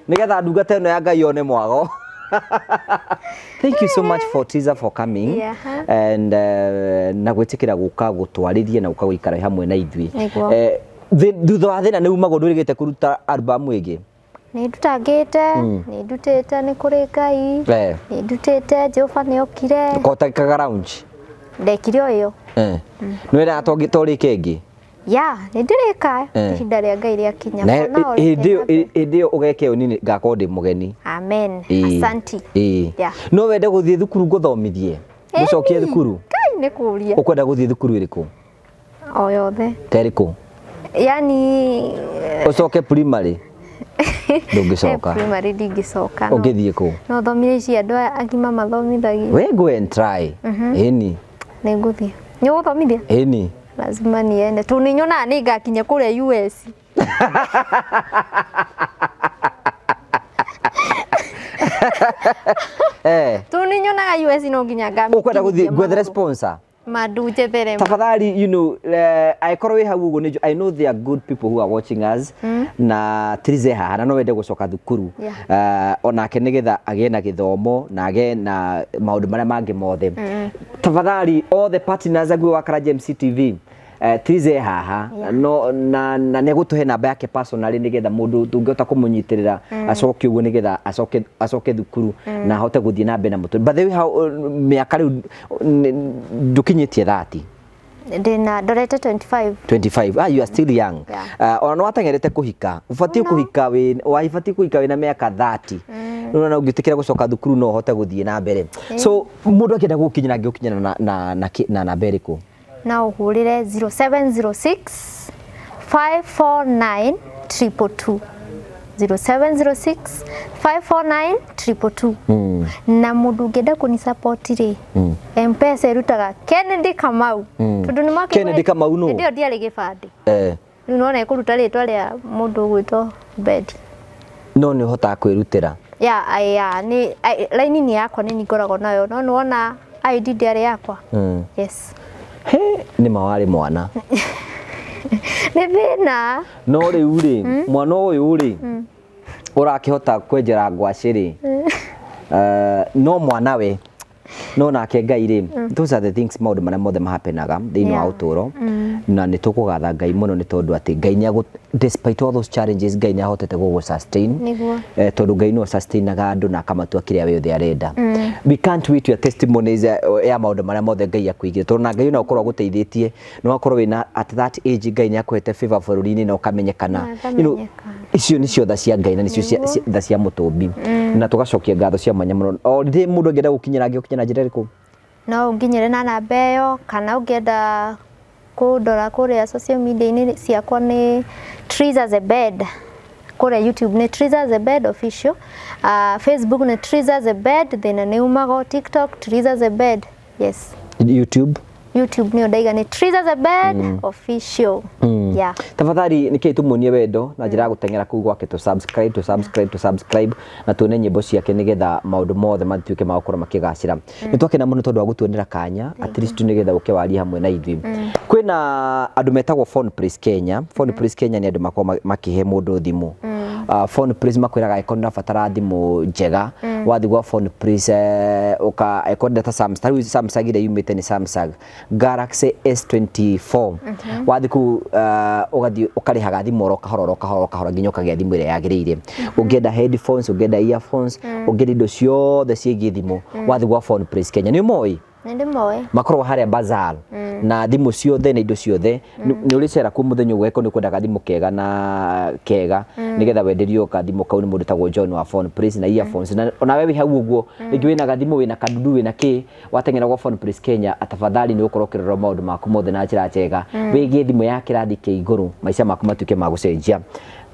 nigetha ndungata ĩno ya Ngai yone mwago. Thank you so much for Triza for coming and na gwĩtĩkĩra gũka gũtwarĩria na gũka gũikara hamwe na ithuĩ. Nĩguo. Thutha wa thĩna nĩ umagwo, ndwĩrĩgĩte kũruta album ĩngĩ? Nĩ ndutangĩte, nĩ ndutĩte nĩ kũrĩ Ngai. Nĩ ndutĩte Jehova nĩ okire. Kota kaga lounge. Ndekire o ĩyo. Nĩ wĩraga torĩke ĩngĩ? Ya, nĩ ndĩrĩka ihinda rĩa Ngai rĩakinya. Na For now, reke hĩndĩ ĩyo nyambe. Hĩndĩ ĩyo ũgeka ĩyo niĩ ngakorwo ndĩ mũgeni. Amen. Asanti. Yeah. No wende gũthiĩ thukuru ngũthomithie, gũcokie thukuru? Ngai nĩ kũria. Ũkwenda gũthiĩ thukuru ĩrĩkũ? O yothe. Ta ĩrĩkũ? Yani Ũcoke primary? Ndũngĩcoka. Primary ndingĩcoka. Ũngĩthiĩ kũ? No thomire ici andũ aya agima mathomithagio. We go and try, ĩni. Nĩ ngũthiĩ. Nĩ ũgũthomithia? Ĩni. Lazima niende. Tu nĩ nyonaga nĩ ngakinya kũrĩa US. Tu nĩ nyonaga US no nginya ngamĩkinyia. Ũkwenda gũthiĩ ngwethere sponsor? Mandu njethere. Tafadhali, angĩkorwo wĩ hau ũguo I know there are good people who are watching us, na Triza haha na no wende gũcoka thukuru, onake nĩgetha agĩe na gĩthomo na agĩe na maũndũ marĩa mangĩ mothe, tafadhali, all the partners aguo wa Karanja MC TV, Triza haha no na nĩ egũtũhe namba yake personally nĩgetha mũndũ tũngĩhota kũmũnyitĩrĩra acoke ũguo nĩgetha acoke thukuru na ahote gũthiĩ na mbere na mũtũrĩre. By the way, how mĩaka rĩu ndũkinyĩtie 30? Ndĩna ndorete 25. 25. Ah, you are still young. Yeah. Ona nĩ wateng'erete kũhika, ũbatiĩ No. kũhika wĩ waibatiĩ kũhika wĩna mĩaka 30. Rĩu ona ũngĩtĩkĩra gũcoka thukuru no ũhote gũthiĩ na mbere. So mũndũ akĩenda gũkinyĩra angĩgũkinyĩra na namba ĩrĩkũ? No ũhũrĩre 0706 549 222, 0706 549 222. Na mũndũ ũngĩenda kũni support rĩ, M-Pesa ĩrutaga Kennedy Kamau, tondũ nĩ mwakĩigua. Kennedy Kamau nũ? Hĩndĩ ĩyo ndiarĩ gĩbandĩ. Rĩu nona ĩkũruta rĩtwa rĩa mũndũ ũgwĩtwo Bedi. No nĩ ũhotaga kwĩrutĩra? Ya, nĩ raini nĩ yakwa, nĩ ngoragwo nayo, no nĩ wona ID ndĩarĩ yakwa. Yes. He nĩ ma warĩ mwana. Nĩ thĩna. No rĩu rĩ, mwana ũyũ rĩ ũrakĩhota kwenjera ngwacĩ rĩ, no mwana we no nake Ngai rĩ, those are the things, maũndũ marĩa mothe mahapenaga thĩinĩ wa ũtũũro, na nĩ tũkũgatha Ngai mũno nĩ tondũ atĩ Ngai nĩ despite all those challenges, Ngai nĩ ahotete gũgũ sustain. Tondũ Ngai no sustainaga andũ na akamatua kĩrĩa we othe arenda. We can't wait your testimonies ya maũndũ marĩa mothe Ngai akũigĩre, tondũ na Ngai no akorwo agũteithĩtie, no akorwo wĩna at that age Ngai nĩ akũhete favor bũrũri-inĩ na ũkamenyekana. Na ngamenyeka. Icio nĩcio tha cia Ngai na nĩcio tha cia mũtũmbi, na tũgacokia ngatho cia mwanya mũno. O rĩrĩ, mũndũ angĩenda gũkinyĩra angĩgũkinyĩra na njĩra ĩrĩkũ? No ũnginyĩre na namba ĩyo, kana ũngĩenda kũndora kũrĩa social media-inĩ ciakwa nĩ Triza Zebed. Kũrĩa YouTube nĩ Triza Zebed Official, Facebook nĩ Triza Zebed, thĩna nĩ umago, TikTok Triza Zebed, yes. YouTube? YouTube nĩyo ndaiga nĩ Triza Zebed Official, yeah. Tafadhali nĩkĩĩ tumuonie wendo na njĩra ya gũteng'era kũu gwake, tũ subscribe, tũ subscribe, tũ subscribe, na tuone nyĩmbo ciake nĩgetha maũndũ mothe matuĩke ma gũkorwo makĩgacĩra. Nĩ twakena mũno tondũ wa gũtuonera kanya at least nĩgetha ũke warie hamwe na ithuĩ. Kwĩna andũ metagwo Phone Place Kenya. Phone Place Kenya nĩ andũ makoragwo makĩhe mũndũ thimũ. Phone Place makwĩraga angĩkorwo nĩ ũrabatara thimũ njega, wathiĩ gwa Phone Place, ũka angĩkorwo ndĩrenda ta Samsung, ta rĩu Samsung ĩrĩa yumĩte nĩ Samsung Galaxy S24, wathiĩ kũu ũgathiĩ ũkarĩhaga thimũ oro kahora oro kahora oro kahora nginya ũkagĩa thimũ ĩrĩa yagĩrĩire. Ũngĩenda headphones, ũngĩenda earphones, ũngĩenda indo ciothe ciĩgiĩ thimũ, wathiĩ gwa Phone Place Kenya. Nĩ ũmoĩ? Nĩ ndĩmoĩ. Makoragwo harĩa Bazaar na thimũ ciothe na indo ciothe. Nĩ ũrĩcera kuo mũthenya ũguo angĩkorwo nĩ ũkwenda gathimũ kega na kega nĩgetha wenderio gathimũ kau nĩ mũndũ tagwo John wa Phone Place na earphones. Na onawe wĩ hau ũguo rĩngĩ wĩna gathimũ, wĩna kadudu, wĩna kĩ, wateng'era gwa Phone Place Kenya, tafadhali nĩ ũgũkorwo ũkĩrorwo maũndũ maku mothe na njĩra njega wĩgie thimũ ya kĩrathi kĩa igũrũ, maica maku matuĩke ma gũcenjia.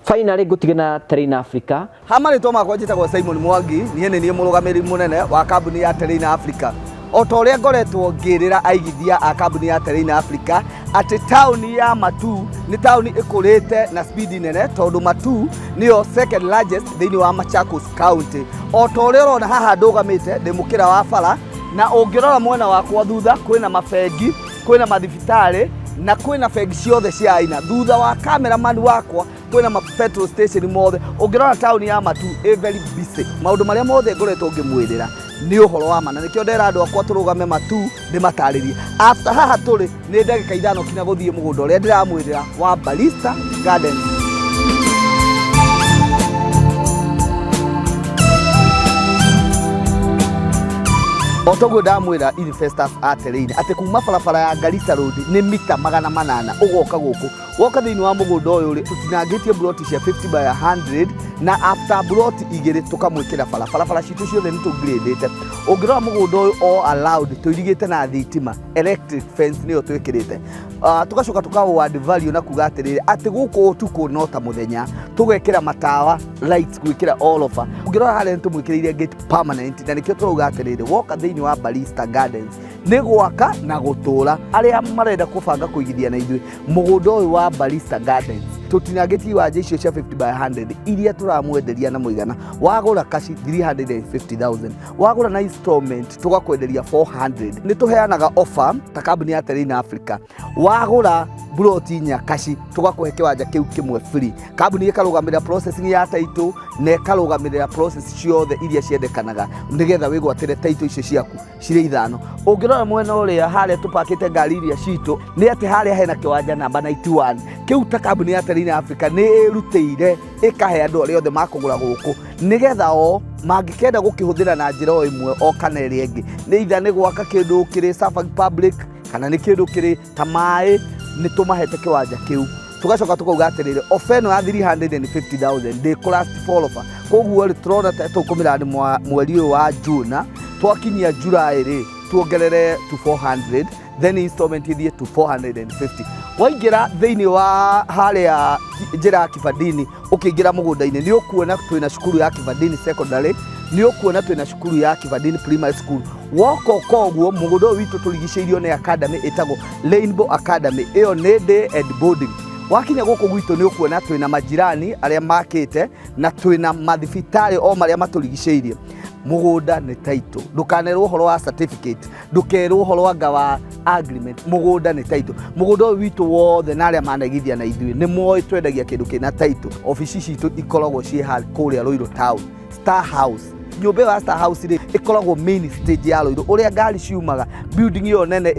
Finally ngũtige na Terrain Africa. Ha marĩtwa makwa njĩtagwo Simon Mwangi, niĩ nĩ niĩ mũrũgamĩrĩri mũnene wa kambuni ya Terrain Africa. O ta ũrĩa ngoretwo ngĩrĩra aigithia a kambuni ya Terrain Africa atĩ taũni ya Matuu nĩ taũni ĩkũrĩte na speed nene tondũ Matuu nĩyo second largest thĩinĩ wa Machakos County. O ta ũrĩa ũrona haha ndũgamĩte ndĩ mũkĩra wa bara, na ũngĩrora mwena wakwa thutha kwĩna mabengi, kwĩna mathibitarĩ na kwĩna bengi ciothe cia aina. Thutha wa cameraman wakwa kwĩna ma petrol station mothe. Ũngĩrora taũni ya Matuu ĩ very busy. Maũndũ marĩa mothe ngoretwo ngĩmwĩrĩra nĩ ũhoro wa ma, na nĩkĩo ndera andũ akwa tũrũgame Matuu ndĩmatarĩrie. After haha tũrĩ nĩ ndagĩka 5 kinya gũthiĩ mũgũnda ũrĩa ndĩramwĩrĩra wa Barista Gardens. O toguo ndamwĩra investors a Terrain atĩ kuma barabara ya Garissa Road nĩ mita 800 ũgoka gũkũ. Woka thĩinĩ wa mũgũnda ũyũ rĩ, tũtinangĩtie mburoti cia 50 by 100 na after mburoti 2 tũkamwĩkĩra bara. Barabara citũ ciothe nĩ tũgrĩndĩte. Ũngĩrora mũgũnda ũyũ all allowed tũirigĩte na thitima, electric fence nĩyo twĩkĩrĩte. Tũgacoka tũka add value na kuga atĩrĩrĩ atĩ gũkũ ũtukũ no ta mũthenya, tũgekĩra matawa lights gwĩkĩra all over. Ũngĩrora harĩa nĩ tũmwĩkĩrĩire gate permanent, na nĩkĩo tũrauga atĩrĩrĩ woka thĩinĩ wa Barista Gardens nĩ gwaka na gũtũra. Arĩa marenda kũbanga kũigithia na ithuĩ mũgũnda ũyũ wa Barista Gardens tũtinangĩtie iwanja icio cia 50 by 100 iria tũramwenderia na mũigana wagũra kaci 350,000, wagũra na installment tũgakwenderia 400. Nĩ tũheanaga offer ta kambuni ya Terrain Africa, wagũra mburoti 4 kaci tũgakũhe kĩwanja kĩu kĩmwe free. Kambuni ĩkarũgamĩrĩra processing ya title na ĩkarũgamĩrĩra process ciothe iria ciendekanaga nĩgetha wĩgwatĩre title icio ciaku cirĩ 5. Ũngĩrora mwena ũrĩa harĩa tũpakĩte ngari iria citũ nĩ atĩ harĩa hena kĩwanja namba 91 kĩu ta kambuni ya Terrain Africa nĩ ĩrutĩire ĩkahe andũ arĩa othe makũgũra gũkũ nĩgetha o mangĩkenda gũkĩhũthĩra na njĩra o ĩmwe o kana ĩrĩa ĩngĩ, nĩ itha nĩ gwaka kĩndũ kĩrĩ serving public kana nĩ kĩndũ kĩrĩ ta maĩ, nĩ tũmahete kĩwanja kĩu. Tũgacoka tũkauga atĩrĩrĩ ofa ĩno ya 350,000 ndĩkũ last for offer, koguo rĩ tũrona ta tũkũmĩra nĩ mweri ũyũ wa June, twakinyia July rĩ tuongerere to 400, then installment ithiĩ to 450. Waingĩra thĩinĩ wa harĩa njĩra ya Kibandini ũkĩingĩra mũgũnda-inĩ nĩ ũkuona twĩna cukuru ya Kibandini Secondary, nĩ ũkuona twĩna cukuru ya Kibandini Primary School. Woka ũka ũguo mũgũnda ũyũ witũ tũrigicĩirio nĩ academy ĩtagwo Rainbow Academy, ĩyo nĩ day and boarding. Wakinya gũkũ gwitũ nĩ ũkuona twĩna majirani arĩa makĩte na twĩna mathibitarĩ o marĩa matũrigicĩirie. Mũgũnda nĩ title, ndũkanerwo ũhoro wa certificate, ndũkerwo ũhoro anga wa agreement, mũgũnda nĩ title. Mũgũnda ũyũ witũ wothe na arĩa manaigithia na ithuĩ nĩ moĩ twendagia kĩndũ kĩna title. Obici citũ ikoragwo ciĩ kũrĩa Ruiru Town, Star House. Nyũmba ĩyo ya Star House rĩ ĩkoragwo main stage ya Ruiru ũrĩa ngari ciumaga. Building ĩyo nene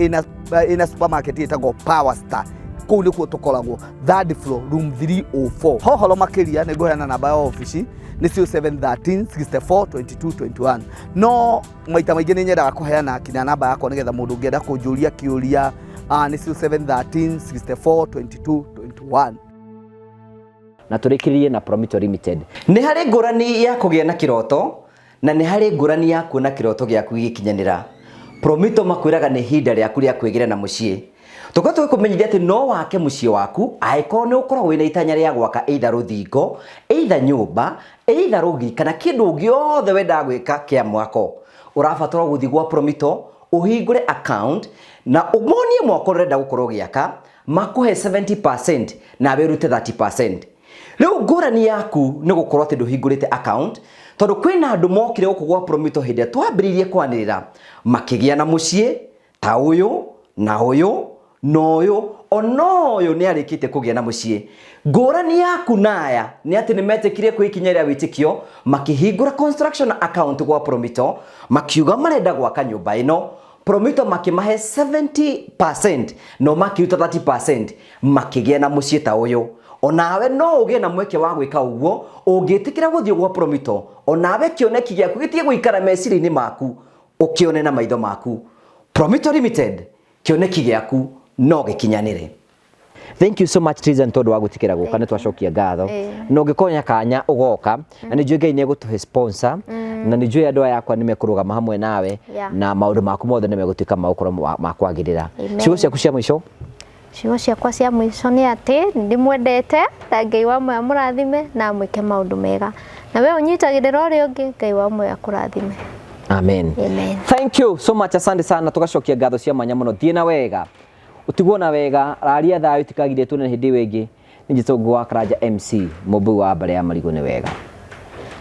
ĩna supermarket ĩtagwo Power Star, kũu nĩkuo tũkoragwo third floor room 304. Hohoro makĩria nĩ ngũheana namba ya obici nĩ 0713 64 22 21, no maita maingĩ nĩ nyendaga kũheana kinya namba yakwa nĩgetha mũndũ ũngĩenda kũnjũria kĩũria, nĩ 0713 64 22 21. Na tũrĩkĩrĩrie na Promito Limited. Nĩ harĩ ngũrani ya kũgĩa na kĩroto na nĩ harĩ ngũrani ya kuona kĩroto gĩaku gĩgĩkinyanĩra. Promito makwĩraga nĩ ihinda rĩaku rĩa kwĩgĩra na mũciĩ. Tũkoretwo tũgĩkũmenyithia atĩ no wake mũciĩ waku angĩkorwo nĩ ũkoragwo wĩna itanya rĩa gwaka either rũthingo, either nyũmba, either rũgiri kana kĩndũ gĩothe wendaga gwĩka kĩa mwako. Ũrabatara gũthiĩ gwa Promito ũhingũre account na ũmonie mwako ũrenda gũkorwo ũgĩaka, makũhe 70% nawe ũrute 30%. Rĩu ngũrani yaku nĩ gũkorwo atĩ ndũhingũrĩte account, tondũ kwĩna andũ mokire gũkũ gwa Promito hĩndĩ ĩrĩa twambĩrĩirie kwanĩrĩra makĩgĩa na mũciĩ ta ũyũ na ũyũ na ũyũ, ona ũyũ nĩ arĩkĩtie kũgĩa na mũciĩ. Ngũrani yaku na aya nĩ atĩ nĩ metĩkire kwĩ ikinya rĩa wĩtĩkio makĩhingũra construction account gwa Promito, makiuga marenda gwaka nyũmba ĩno. Promito makĩmahe 70% no makĩruta 30% makĩgĩa na mũciĩ ta ũyũ. Onawe no ũgĩe na mweke wa gwĩka ũguo ũngĩtĩkĩra gũthiĩ gwa Promito, onawe kĩoneki gĩaku gĩtige gũikara meciria-inĩ maku, ũkĩone na maitho maku. Promito Limited, kĩoneki gĩaku no gĩkinyanĩre. Thank you so much Triza nĩ tondũ wa gwĩtĩkĩra gũka, nĩ twacokia ngatho. Na ũngĩkonya kanya ũgoka, na nĩ njũĩ Ngai nĩ egũtũhe sponsor, na nĩ njũĩ andũ aya akwa nĩ mekũrũgama hamwe nawe, na maũndũ maku mothe nĩ megũtuĩka ma gũkorwo ma kwagĩrĩra. Amen. Ciugo ciaku cia mũico? Ciugo ciakwa cia mũico nĩ atĩ ndĩmwendete na Ngai wa muoyo amũrathime na amwĩke maũndũ mega. Na we ũnyitagĩrĩra ũrĩa ũngĩ, Ngai wa muoyo akũrathime. Amen. Amen. Thank you so much, asante sana, tugacokia ngatho cia mwanya mũno. Thiĩ na wega, ũtigwo na wega, raria thayũ, tikagirie tuonane hĩndĩ ĩyo ĩngĩ. Nĩ njĩtwo Ngũgĩ wa Karanja MC, mũmbui wa mbarĩ ya marigũ. Nĩ wega.